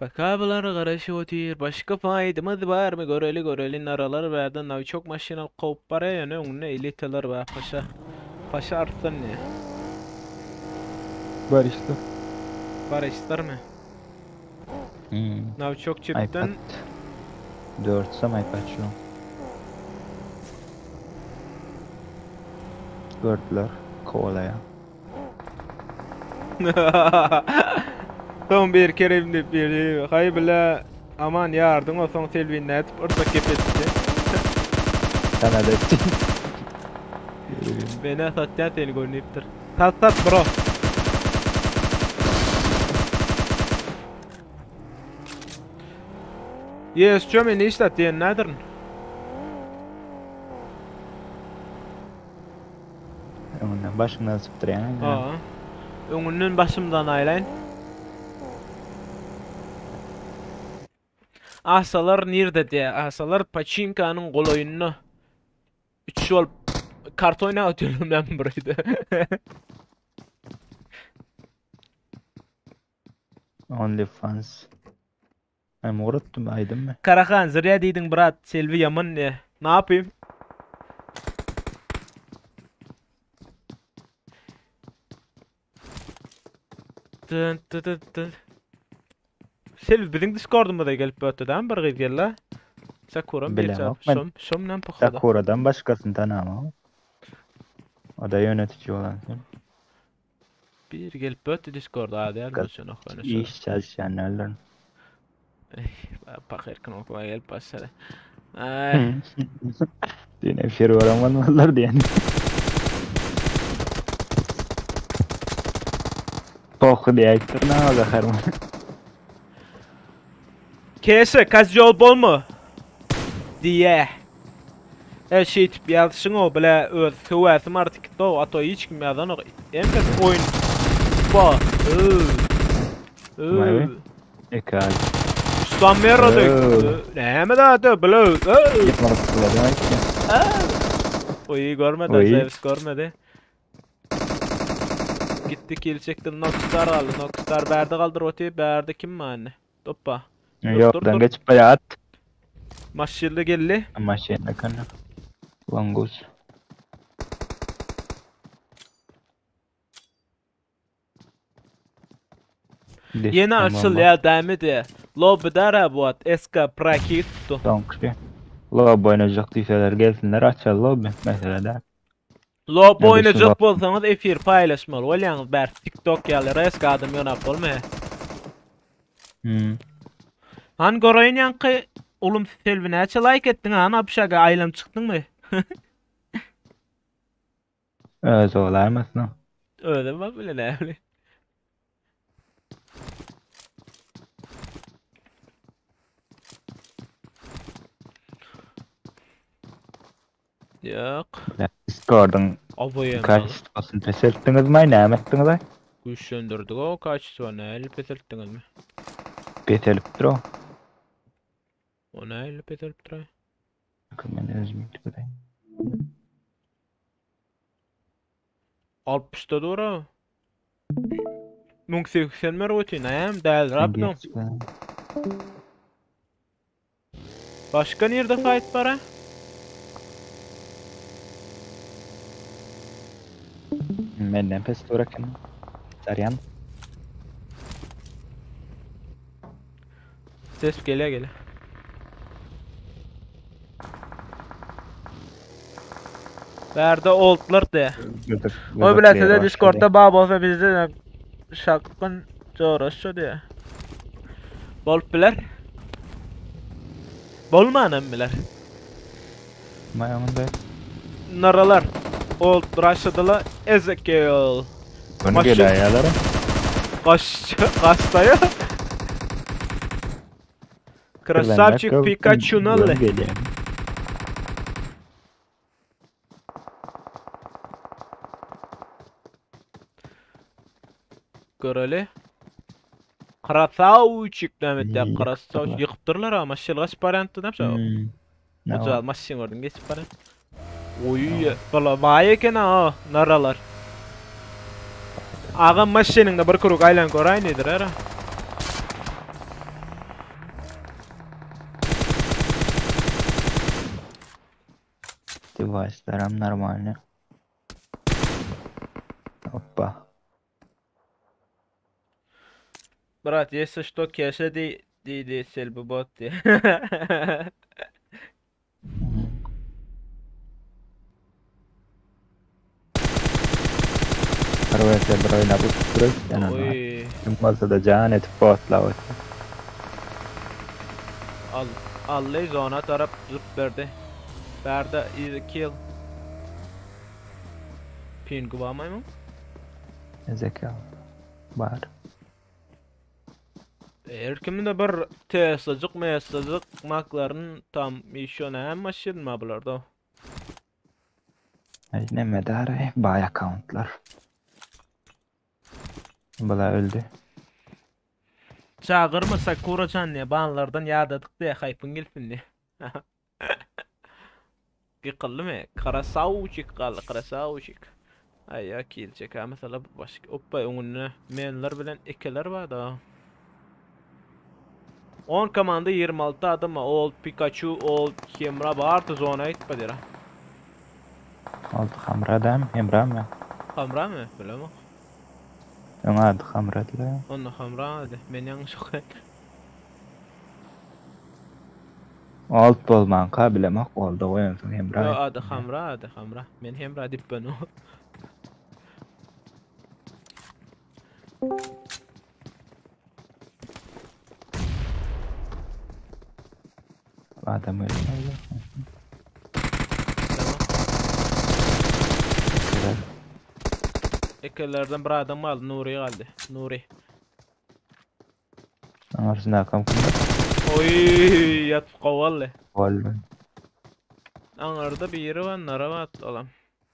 Bakabylar garaşyp otyr. Başga faýdamyz barmy? Göreli göreli naralar bärde nawiçok maşyn alyp kowup barýar ýöne öňünde elitalar bar paşa. Paşa arslan ne? Barışlar. Barışlar mı? Nawiçok çipden iPad 4 sam iPad şu. Gördüler kovalaya. Son bir kerem diýip bir haý bile aman ýardyň o soň Selbin nädip yrsak gep etdi. Sana da etdi. Beni satýan seni görnüpdir. Sat sat bro. Yes, çömeni işlet diýen nädir? Öňünden başından sypdyrýan. Aa. Öňünden başymdan aýlaýyn. Asalar nirde diýe? Asalar Paçinkanyň golaýynda. Üç bolup kart oýnap otyrlar ben burayda. OnlyFans. Hem uğratdım aydın mı? Karahan zırya diýdiň brat, Selbi ýaman ne? Ne yapayım? Dın dı dı dı. Selbi biziň Discord'umyza gelip ötdi dämi bir gyz geldi. Sakura bir Bilemok ben. Şom şomdan pohoda. Sakura'dan başkasını tanımam. O da yönetici olan. Bir gelip ötdi Discord'a hadi Kat- İş çalışanlardan. Pakir knopka gelip başladı. Ay. Yine bir varamadılar diyen. Poh diye aytdyr ne gahar Kese kazyol bolma diye. Her şey tip ýazşyň o bile öz söwäsim artyk do ato hiç kim ýazan ok. Hem oyun. Ba. Öö. Eke ay. Ustam merhaba. Näme zady? Bile. Oy görmedi, Oy. Zeus görmedi. Gitti kill çekti. Noxstar aldı. Noxstar berdi kaldır otu. Berdi kim mi anne? Hoppa. Dur, dur, Yoldan dur. geçip bayağı at. Maşilli geldi. Maşinle kanı. Langus. Yeni açıl ya dämi de. Lobby dara bu at. SK Praki tuttu. Donkey. Lobby oynayacak diýseler gelsinler açal lobby mesela da. Lobby Yani oynayacak şu- bolsaňyz efir paýlaşmaly bolýaňyz ber TikTok ýaly resk adam ýonap bolmaýar. Hmm. Han goraýyn ýanky ulum selbi näçe like etdiň han apşaga aýlam çykdyňmy? Öz olaymasın. Özüm bak bile näme. Yok. Discord'un Aboyem. kaçtısını peseltdiniz mi? Näme etdiňiz ay? Güçlendirdik o kaçtı o ne elip peseltdiňiz mi? Peselipdir o. O ne elip peselipdir ay? Bakın ben özüm göreyim. 60'da doğru. 1080 mer ötü näm däl rapdym. Başka nerede fight bara? Menden pes bırakın. Saryan. Ses gele gele. Berde oldlar de. O bile size Discord'da bağ bolsa bizde de şakın coğraşça diye. Bolup biler. Bolmanam biler. Mayamında. Naralar. Old Russia'da Ezekiel. Bunu Maşın- gel ayalara. Kaç kastaya. Красавчик Пикачу nalle. Göreli. Krasavçik demet ya İyi, Krasavçik yıktılar. yıkıpdyrlar ama şilgaç variantı demse. Hmm. Ne Ucal maşyn gördüm geçip baran. Oy, bala vay eken ha naralar. Agam maşynyňda bir kuruk aýlan göräý nedir ara. Device'larım normal. Hoppa. Brat, если что, keşe di di di selbi bot di. Arvese bir oynap uçup yani. Oy. Kim bolsa da can etip botla otur. Al Allay zona tarap zıp berdi. Berdi easy kill. Pin guwamaý mı? Zeka. Bar. Her kimde bir Tesla'cık, Mesla'cık, McLaren tam işo näme maşyn ma bularda? Ay, Ne medare bay accountlar. Bala öldü. Çağırma Sakura can ne banlardan yadadyk diye hype'ın gelsin diye. Yıkıldı mı? Krasavçik kaldı, krasavçik. Ay ya kill çek ha mesela başka oppa öňünde menler bilen ekeler bar da. 10 komanda 26 adam Old Pikachu, Old Hemra bardy zona gitmedi ra. Oldu hamra dam, hemra mı? Hamra mı? Bilemem. Öňe adı hamra diler. Onu hamra hadi. Men yanlış okuyayım. Alt bolman ka bilemek oldu goýansyň hemra. Yo adı Hamra adı Hamra. Men Hemra dip ben o. Adam öldü. Tamam. Güzel. Ekelerden bir adam aldı. Nuri geldi. Nuri. Aňarsynda kam kim? Oy yatıp kovalı. Boldy. Anarda bir yeri var. Nara var olam.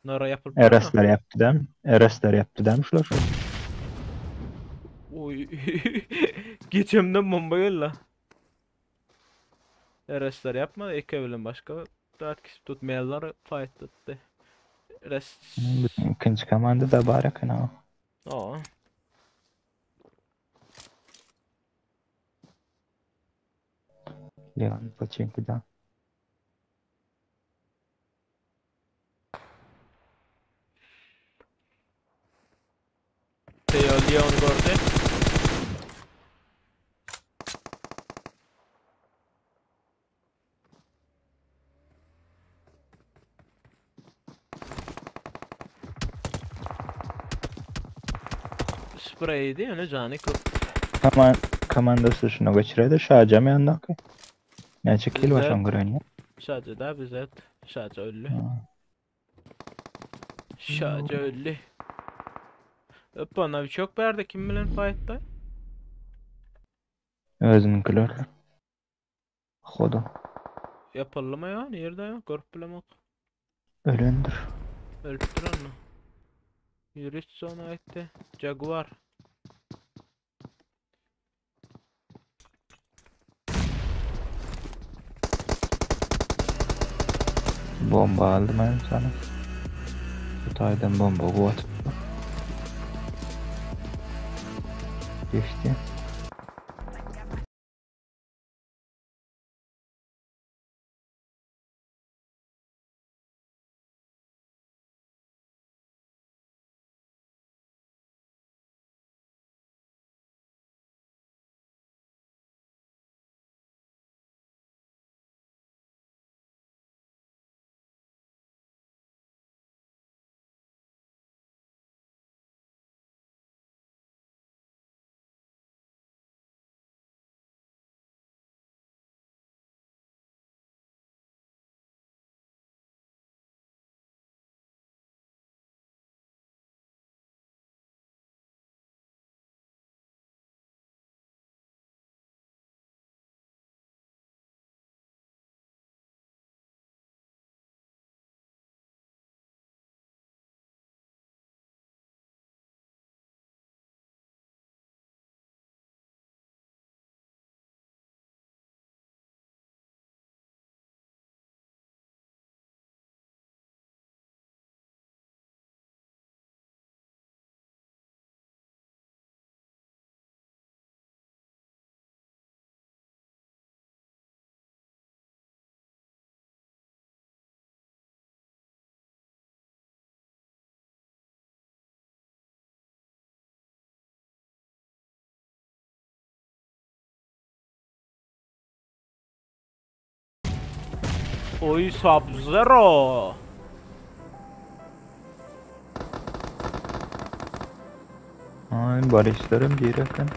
Nara yapılıp Eresler yaptı dam. Eresler yaptı dam şular şu. Oy. Geçemden bomba geldi. Restler yapmadı. Eke bilen başka zat kesip tutmayanlar fight tuttu. Rest. Ikinji komanda da bar eken ha. Aa. Leon Pachinko'da. Teo Leon gördü. Spraydi ýöne jany köp. Kaman komandasy şuna geçiredi. Şajam ýandaky. Näçe kill Güzel. var şoň gören Şaja da bize Şaja öldü. Ha. Şaja öldü. Öp çok berdi kim bilen fight'ta? Özüniňkiler. Hodu. Yapıldı mı ya? Nerede ya? Görüp bilemok. Ölendir. Ölüptür onu. Yürüyüş sona etti. Jaguar. Bomba aldım ben sana. Bu taydan bomba bu atıp. Geçti. Oy Sub-Zero. Ay barışlarım bir eken.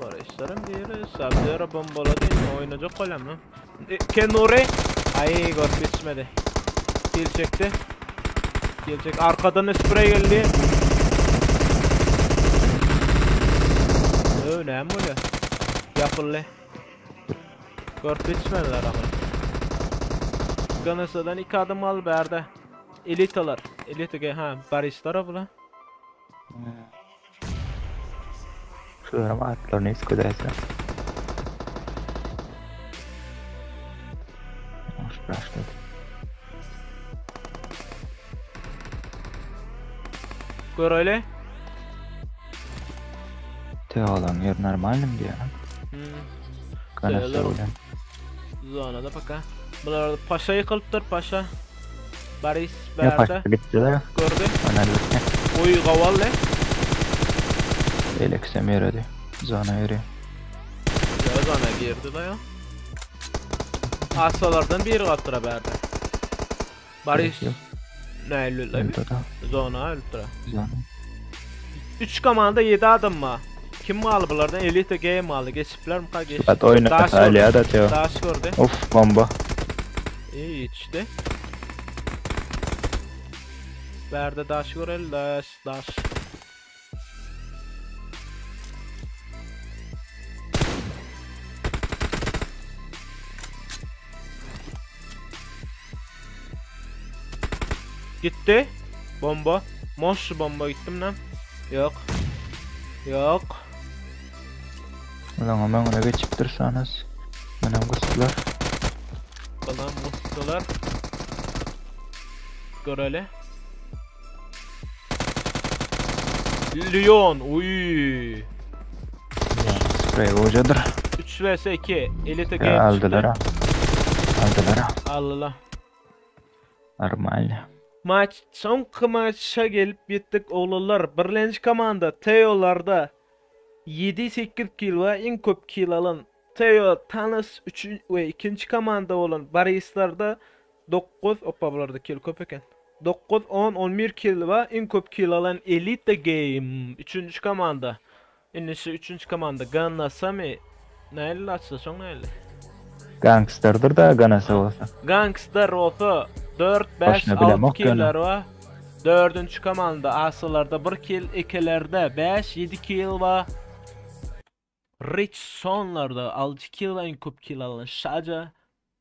Barışlarım diýeri Sub-Zero bombalady oýnajak bolýan. E, Kenuri Ay gör bitmedi. Kill çekti. Kill çek. Arkadan sprey geldi. Ö, näme bolýar? Yapıldy. Gör bitmediler ama. Ganasa'dan iki adım al berde. Elitalar. Elita ha Barislara bula. Şularım atlarını iskudaysa. Hoş başladı. Gör öyle. Teolan yer normalim diye. Hmm. Kanasa Teolar- ulan. Zonada baka. Bular paşa yıkılıptır paşa. Baris Ya berde paşa gittiler. gördü. Önerlikle. Oy gavalle. Eleksem yürüdü. Zona yürüyor. Ya zona girdi da ya. Asalardan biri kattıra berde. Baris Yok. ne öldü Öldü da. Zona öldü. Zona. 3 komanda 7 adım mı? Kim aldı bulardan? Elite Game aldı. Geçipler mi? Geç. Bat oyunu Daş hala da Teo. Daş gördü. Of bomba. İyi yetişti. Berde daş göreli daş daş. Gitti. Bomba. Moş bomba gittim lan. Yok. Yok. Olaňam öňüne geçipdir Sanas. Munam gusdular. Bunam gusdular. Göreli. Lyon, uy. Sprey hocadır. 3 vs 2. Elite Ya, Game aldylar ha. Aldylar ha. Aldylar. Normal. Maç soňky maça gelip ýetdik oglanlar. Birlenji komanda Teolarda 7-8 kill we iň köp kill alan Teo Tanas 3 we ikinji komanda bolan Borislarda 9 opa bularda kill köp eken. 9 10 11 kill we iň köp kill alan Elite Game üçünji komanda. Indi şu üçünji komanda Ganasamy näli açsa soň näli? Gangsterdir da ganasa bolsa. Gangster bolsa 4 5 Başyna bilemok 6 killer bar. Dördünji komanda Asalarda 1 kill, ikilerde 5 7 kill bar. Rich Sonlarda 6 kill iň köp kill alan Şaja.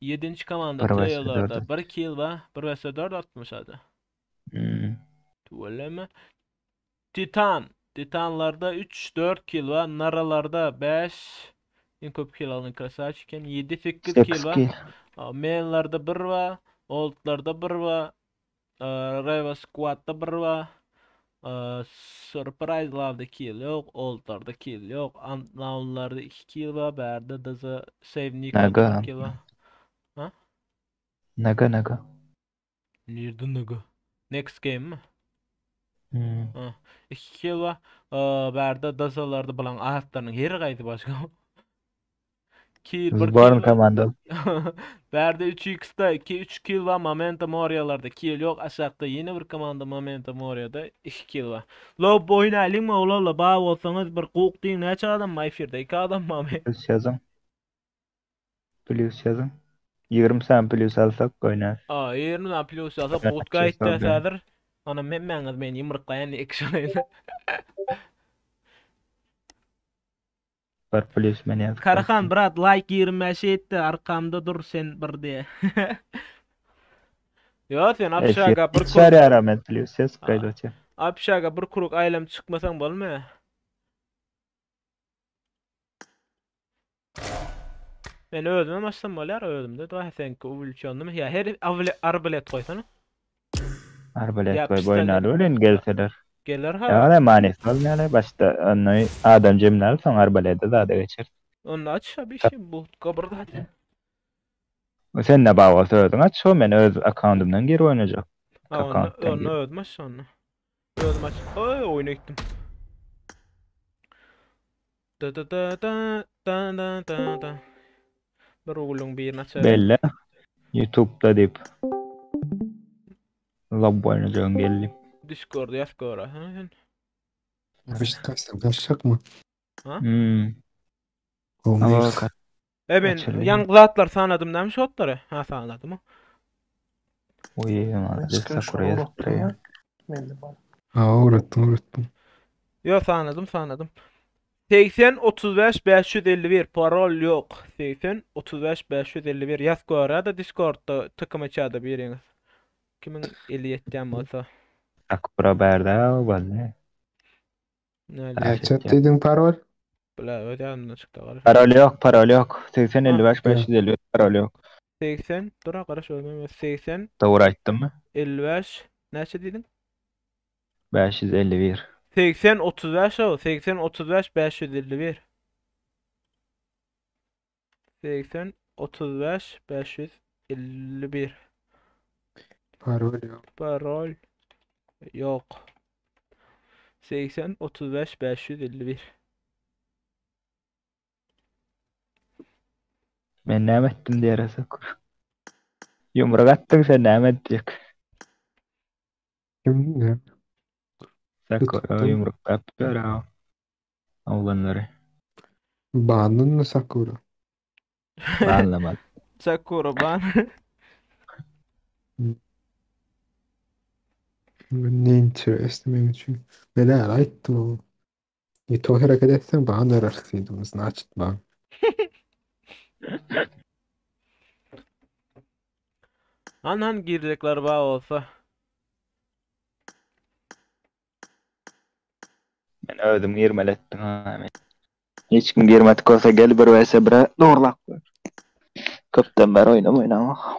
7-nji komanda Bir vs Teolarda dört. 1 kill bar. 1 vs 4 atmış Şaja. Tüweleme. Titan. Titanlarda 3-4 kill var. Naralarda 5. Iň köp kill alan Krasavçiken 7-8 kill 8 var. kill. Mainlarda 1 var. Oldlarda 1 var. Reva Squad'da 1 var. Surprise Love'da kill yok. Oldlarda kill yok. Unknown'larda 2 kill var. Berde Daza Save Nico'da Naga. 1 kill var. Ha? Naga naga. Nerede Naga? Next game mi? Hmm. Ha. 2 kill var. Berde Dazalarda bulan atlarynyň her gaýdy başga. Kill 1 Zborn kill var. komanda. Berde 3x'da 2 3 kill var. Momento Moria'larda kill yok. Aşağıda yeni bir komanda Momento Moria'da 2 kill var. Lob oýnalyň mı olarla bağ bolsaňyz bir guk diýin näçe adam var efirde? 2 adam mı? Plus yazın. Plus yazın. 20 sen plus alsak oynar. Aa, 20 tane plus alsa Ben bot açık gaýtda sordu. häzir. Ana men men ýumrukla ýani ekşen. Bir plus men yazıp. Karahan brat like 25 etdi arkamda dur sen bir diye. Yo sen apşaga bir kuruk Çare aramet plus yaz kaydı. apşaga bir kuruk aýlam çykmasaň bolmaýar. Men özüme açsam bolýar özümde. Daha sen увлеченным. Ya her arbalet goýsana. Arbalet Ya koy pistolet. boyun öyle gelseler. Geler ha. Ya ne manisi olmayan başta onu adam cemler son arbalete daha da geçer. Onu aç bir şey bu kabırda. Sen ne bağlı söyledin aç o men öz account'umdan geri oynayacak. Ha onu Account'tan onu geri. özüm aç onu. Özüm aç. Oy oyuna gittim. Da da da da da da da da. Bir oğlun birini açar. Belli. YouTube'da deyip. Lab oynayacağım geldi. Discord'da yaz gör ha. sen. Beşiktaş'tan kaçacak mı? Hmm. Olmuyor. Ama bak- E ben Açalım. yan zatlar sanadım demiş otları. Ha sanadım o. Uy, maalesef Sakura yazıp ya. Ha uğrattım uğrattım. Yo sanadım sanadım. 80 35 551 parol yok. 80 35 551 yaz gör da Discord'da takım açada biriniz. Kimin 57 bolsa. Sakura berde vallahi. Ne Ha, Ne chat dedin parol? Bula öyle yanına çıktı galiba. Parol yok, parol yok. 80 55 Ha. 551 parol yok. 80 dur arkadaş ölmem. 80 Doğru aytdym mı? 55 näçe dedin? 551. 80 35 o. 80 35 551. 80 35 551. Parol yok. Parol yok. 80 35 551. Men näme etdim diýere Sakura. Yumruk attın sen näme etdik? Kim ne? Sakura Tuttum. yumruk atıyor ha. Oğlanları. Bandın mı Sakura? Anlamadım. Sakura ban. Ne interesting benim için. Ben her ettim o. Nito hareket etsen bana ararsıydım. Значит ban. Han han girecekler ba olsa. Men ödüm girmeli ettim ha. Men. Hiç kim girmedik bolsa gel bir vs 1'e doğrulak. Köpden beri oynam oynama.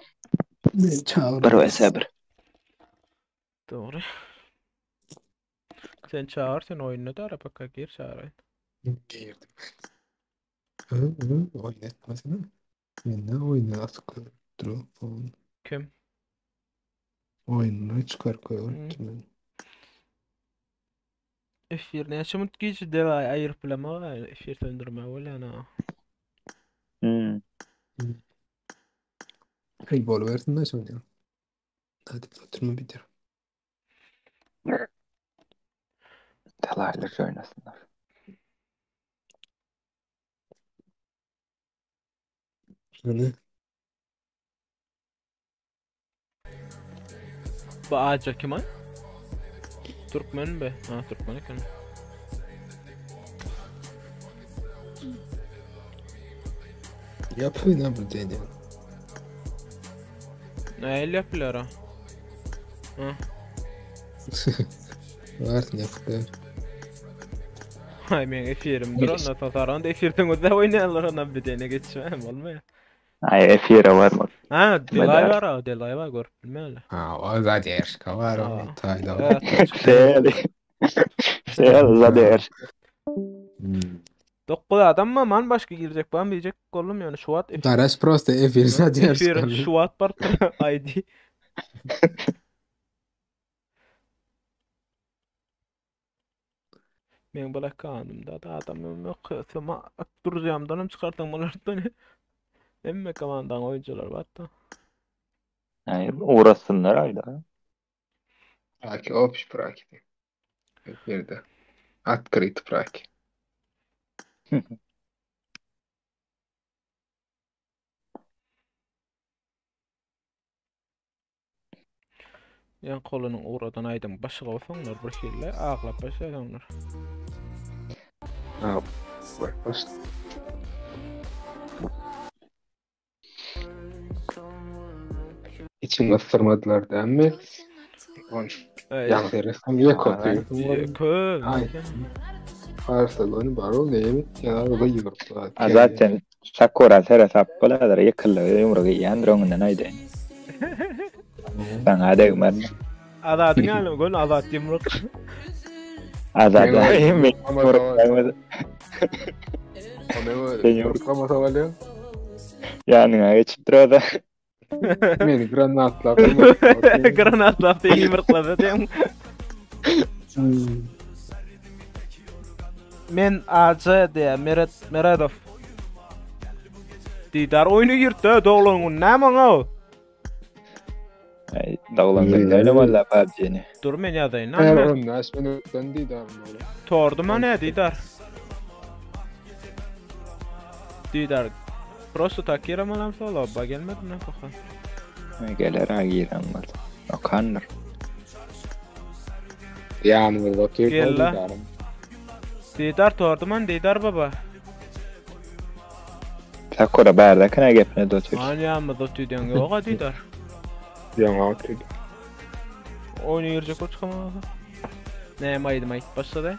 Men çağır. 1 vs 1. Dogry. Sen çağır sen oyunda da arapaka gir çağırayın. Girdim. Hı hı oynatmasana. Men ne oyunu atık drop on. Kim? Oyununu çıkar Hmm. koyup men. Efir näçe minut geçdi de ayırıp bileme efir söndürme bolýan Hmm. Hey bol versin de şunu. Hadi oturma bitir. Talaylar oynasınlar. Şunu Bu aca kim ay? Türkmen be. Ha Türkmen eken. yapıyor ne bu deniyor. Ne el yapıyorlar ha? Ha. Versin yapıyor. Ay men efirim dur onda tasaran da efirden öde oynarlar ona bir tane geçmem olmuyor. Ay efire varmak. Ha delay Medar. var ha delay var görüp bilmem. Ha o zadержка var Ha. o tayda. Evet. Sel. Sel zader. Hmm. 9 adam mı man başka girecek ben diyecek oğlum yani şu at Daraş prosto efir efir zadержка. şu at var ID. Men bula kanımda da adam yok. Sema duracağımdan çıkartan bunlardan. Emme komandan oyuncular var da. Ay uğrasınlar ayda. Praki общ praki. Efirde. Открыт praki. Yan kolunun uğradan aydın başga olsunlar bir şeyle ağlap başlayanlar. Ha bak baş. İçin ısırmadılar değil mi? On. Ey, Yan verirsen yok atıyor. Köl. Ay. Barcelona barol evet ya da yumruklar. Ha zaten Sakura sere sap bolalar yıkıldı yumruğu yiyen öňünden aydy. Sana degmen. Azadın yani gol azat yumruk. Azad. Men- Yumruk Onu yumruklamasa var ya. Ýanyňa geçip durada. Meni granatla. Granatla yumrukladı diýen. Men AC diye Meret Meredov. Didar oyunu girdi doglan gün näme oňa? Ay doglan gün oýnamaly PUBG-ni. Dur men ýazaýyn. Her Men onda men öten didar. Tordu ne Didar. Didar. Prosto tak girem sola ba gelmedi ne poka. Geler ha giren bolsa. Okandyr. Yani burada oturup Gel la. didarım. Didar tordu man Didar baba. Sakura bärde kana gepne dotyr. Anýamy da tüýden ýoga Didar. Yan oturup. Oyunu girecek o çıkamadı. Ne aýdym aýyp başlady.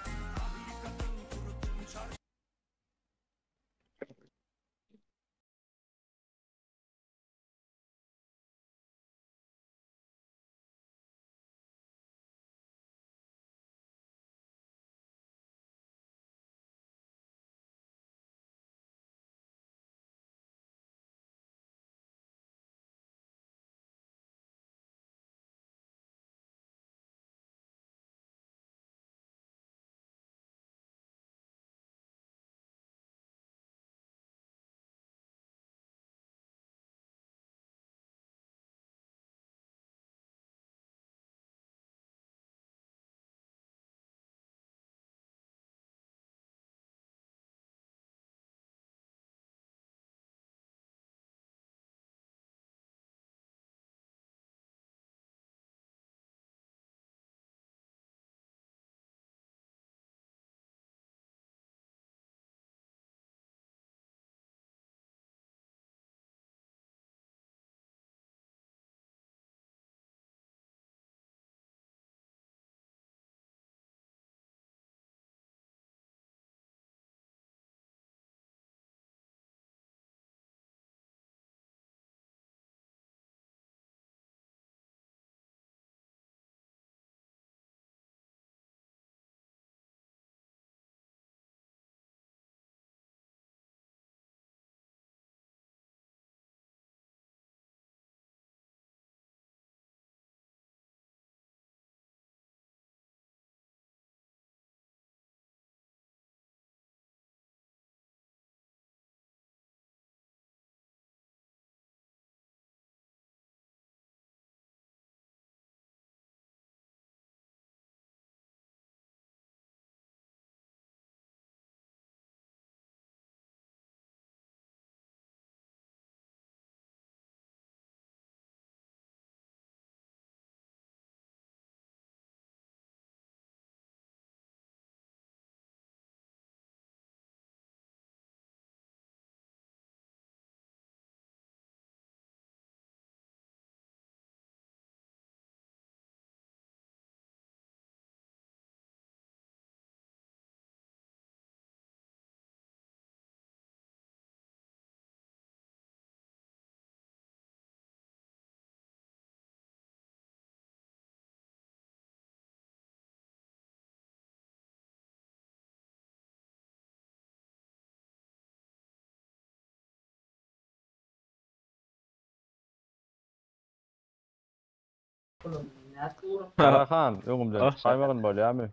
Karahan, öňümden Ah. çykaýmagyn bolýamy?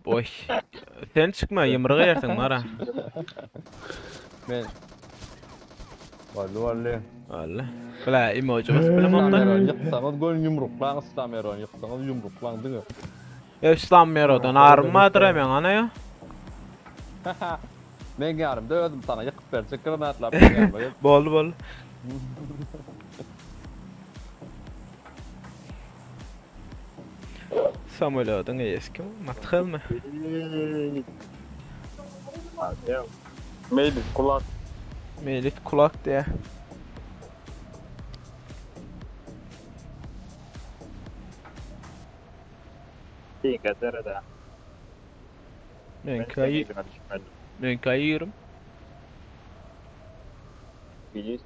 Boý. Sen çykma, ýumruk ýersiň mara. Men Boldy boldy. Walla. Bla emoji basyp bilemokda. Ýyksaňyz göni ýumruklaň Islameron, ýyksaňyz ýumruklaň diňe. Islamerodan arym bardyr meň ana ýa. Men ýarymda özüm saňa ýykyp berjek granatlap berýän. Boldy boldy. Samolýodyň eýesi kim? Mathelmi? Meylis kulak. Meýlis kulak diýä. Diňe Men kaý men kaýyrym. Bilis.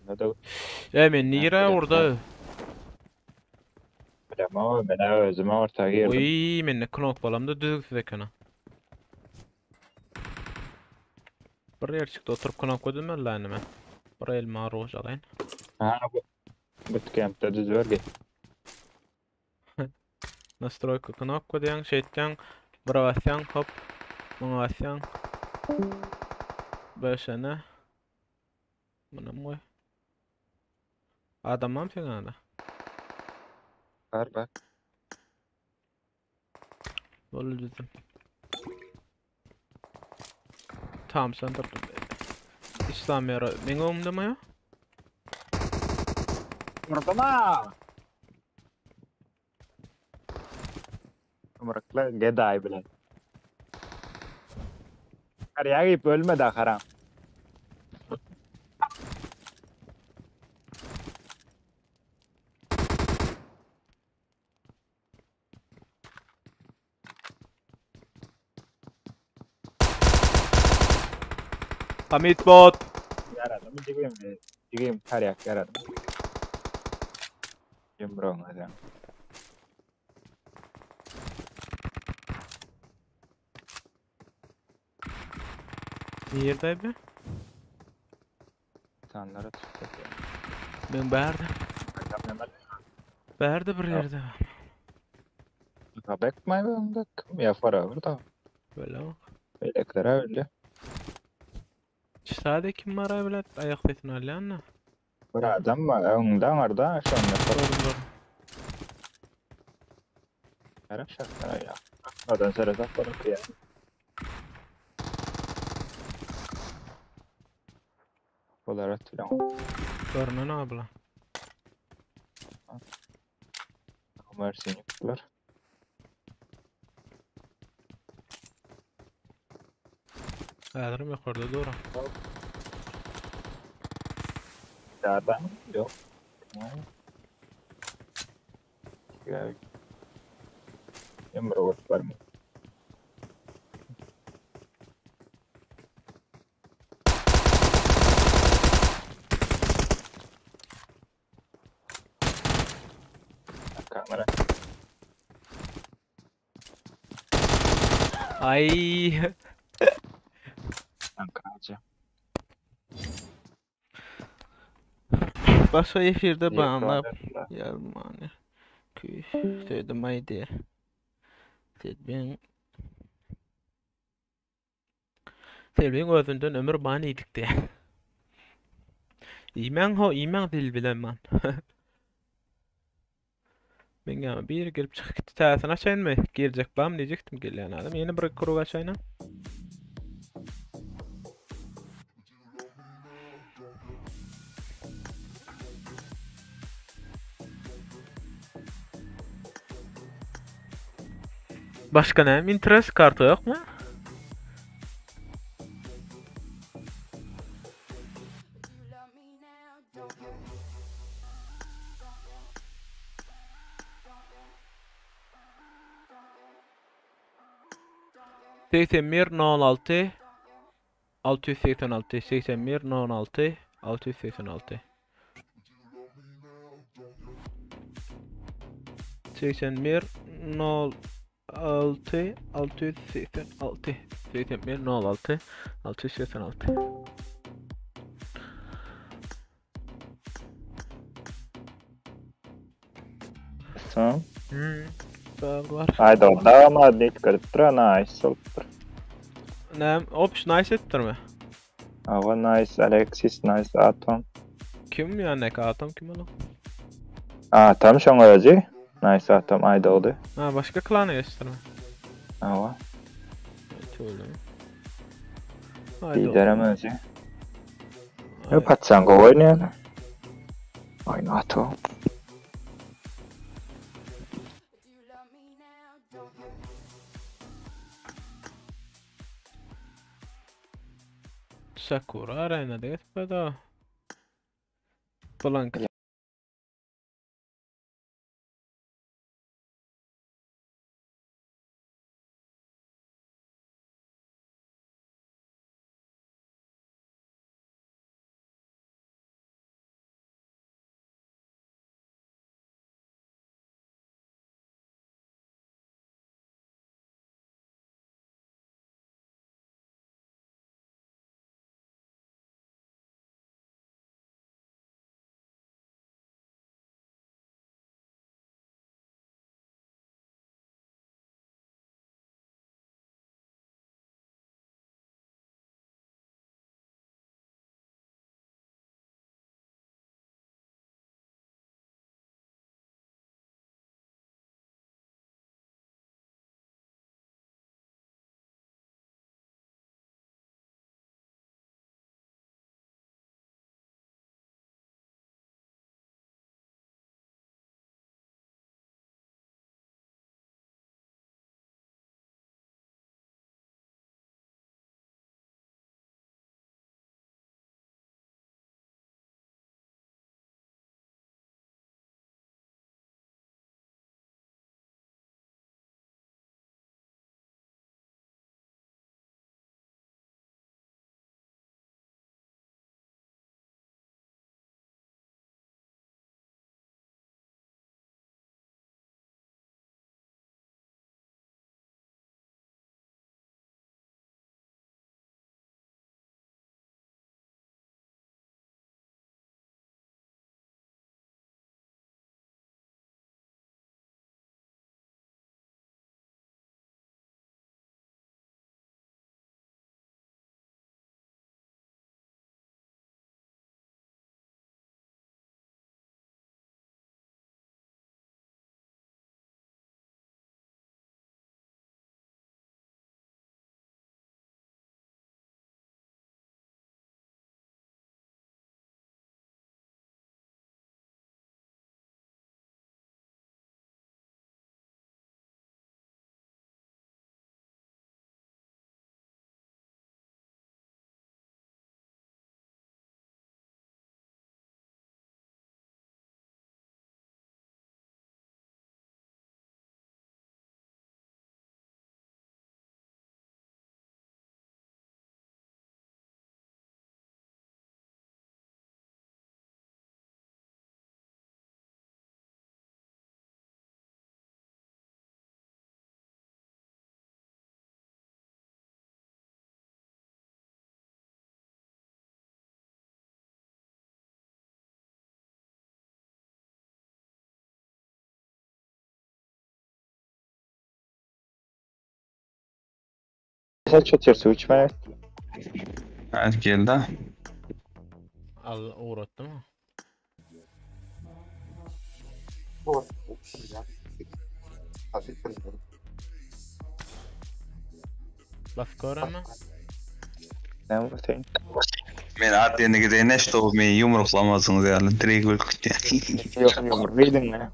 Ne de E men nire orada? Bilem ben özüme orta girdim. Oy men ne knopkalam da düzüksiz eken ha. Bir yer çıktı oturup knopka düzmeli lan men. Bir elma roj alayım. Ha bu bootcamp'te düz ver git. Nastroyka knopka diýen şeytden bir basýan hop. Muňa basýan. Beşene. Munam goý. Adamam sen ana. Var bak. Boldy düzdüm. Tamam sen tapdın. İslam yara. Meň öňümde mi ya? Vurdum Yumrukla geday bile. Karıya giyip ölme de haram. Hamit bot. Yaradım. Jigim, jigim karyak yaradım. Yumruğun hadi. Nirde be? İnsanlara tutacak ya. Men bärde. Bärde bir ýerde. Kabek mi önde? Kim ya fara burada? Böyle bak. Beyleklere öyle. Sade kim var abi lan? Ayak sesini alýan da. Bir adam var. Önde orada. Şu anda Gördüm gördüm. fara şartlara ya. Adam saracak bana ya. Olara filan. Görünen abla. Mersin yıktılar. Häzirim ýokarda dur. Dağdan yok. Tamam. Ya. Yumruk var mı? Kamera. Ay. Ankara'ca. Başka efirde bana Yıktılar. Yarmani. Küy. Söyledim haydi. Selbin. Selbin özünden ömür bana iýdikdi. Iýmäň ho, iýmäň dil bilen man. Men ýa bir girip çykyp gitdi. Täsini açaýyn mı? Girjek bam diýjekdim gelýän adam. Ýene bir krug açaýyn. Başka näme interest karty ýok mu? 81 06 686 81 06 686 81 0 6 686 81 06 686. Soň. Hmm. Sag var. Haydi o damadı ne görüp dur nice olupdyr. Näme? Opş nice etdirme. Awa nice Alexis nice Atom. Kim ya ne atom kim oğlum? Atom şoň özi. Nice Atom ayda oldu. Ha başka klana geçtirme. Awa. Tüylüm. Haydi Liderem özi. Ne patsan gowy oýnaýar. Oýna Atom. Sakura arenada gitmedi. Blank. Sen çötürse uçma. Evet geldi. Al uğrattı mı? Laf mı? Ne bu sen? Men at ýene gidene şto men yumruklamasyňyz ýaly direkt bölüp gitýän. Yok yumrukluydun ne?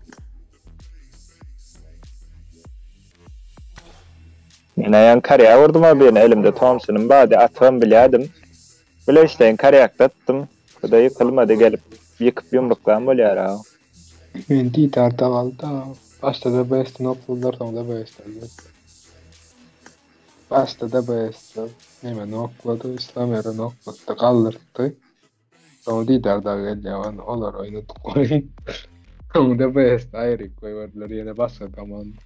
Yine yan karaya vurdum abi yine elimde Thompson'ın badi atım biliyordum. Bile işte karaya attım. Bu da yıkılmadı gelip yıkıp yumruklan böyle ha. Men didarda galdy. Başta da best nokladylar, soňda best aldy. Başta da best. Neme noklady, İslam eri nokladı, galdyrdy. Soň didarda geldi, olar oýnadyk goýun. Soňda best aýryk goýberdiler, ýene başga komanda.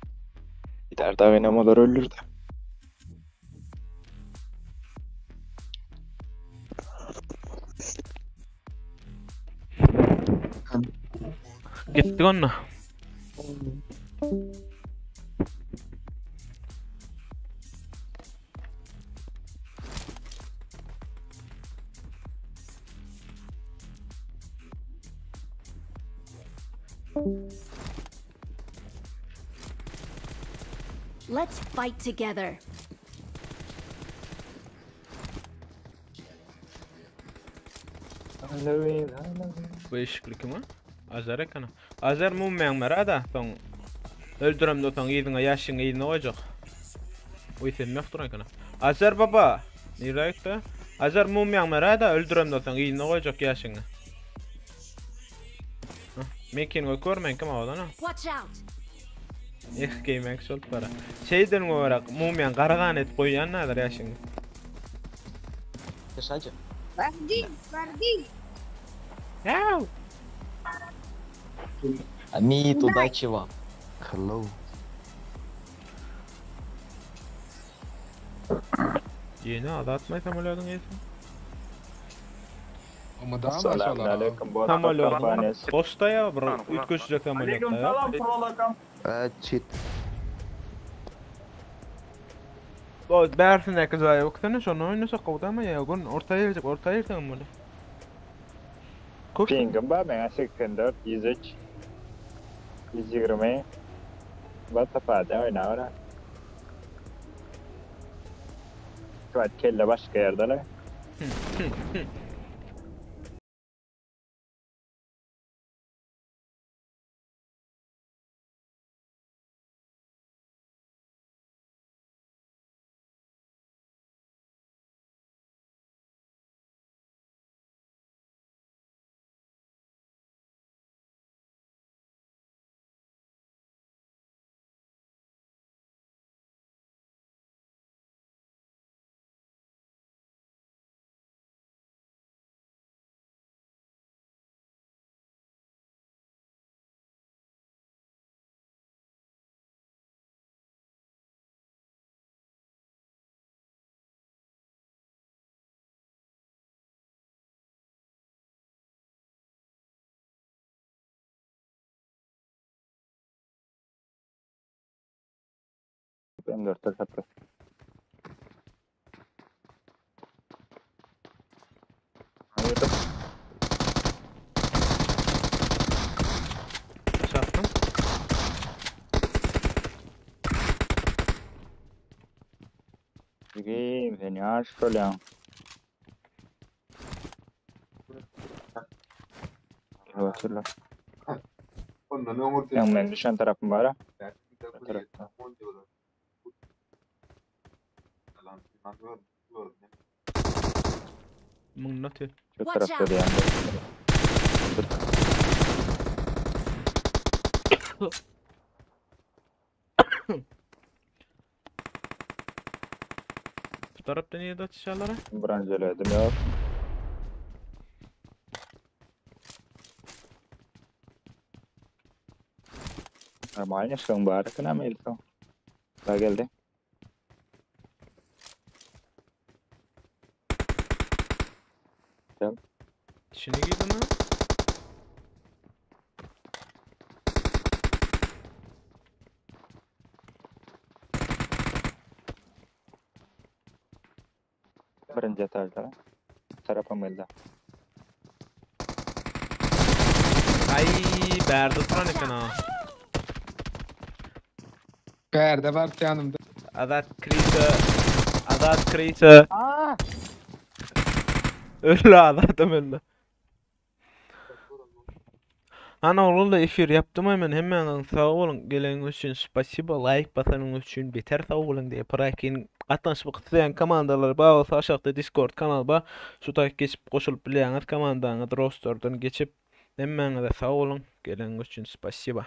Gider dagyna olar öldürdü. Gittik onunla. Let's fight together. Bu işikli kim o? Azer ekana. Azer mum mera da soň öldüremde soň yzyňa ýaşyň yzyna goýjak. Oý sen ýok duran ekana. Azer baba. Nirä gitdi? Azer mum mera da öldüremde soň yzyna goýjak ýaşyňy. Mekin goý görmen kim awadan ha. Watch out. Eh geýmek şol para. Şeyden goýrak mumyan garagan et goýýan näder ýaşyňy. Verdi, verdi. Ýaw. Амит, удачи вам. Hello. Ýene azatmay samolýodyň eýesi. Ama daha Selamun maşallah. aleyküm. Bu Samolýodyň. kampanyası. Boşda ya bir üýtgeşjek samolýotda ya. Cheat. O bärsindäki jaýa oksana şonu oýnasak gowdama ya gün orta ýerjek orta ýerden muny. Köp Pingim bar meňe 84, 103, 120. What the fuck, oýna ora. Şu kelle başga ýerde la. M4 sapra. Hayır. çarptım. Jigim sen ýaş şolýaň. Oturlar. Ondan öňürde. Ýa men düşen tarapym bar. ha. Tarapda. Müň atýar. Şu Watch tarapda out. diýen. Bu tarapda niýe atışarlar ha? Branjeledim ýok. Normalny şoň bar eken ama ilk. Da geldi. Dişini giydi mi? Birinci etajda. Tarapym geldi. Ay bärde duran eken ha. Berde var yanımda. Azat Krita. Azat Krita. Öldü Azat'ım öldü. Ana oğlum da efir yaptım hemen hemen sağ olun gelen üçin spasibo like basanın üçin beter sağ olun diye prakin gatnaşmak isleýän komandalar bar bolsa aşakda Discord kanal bar. Şu taýy geçip goşulyp bilýäňiz komandaňyz rosterden geçip hemmäňize sağ olun gelen üçin spasibo.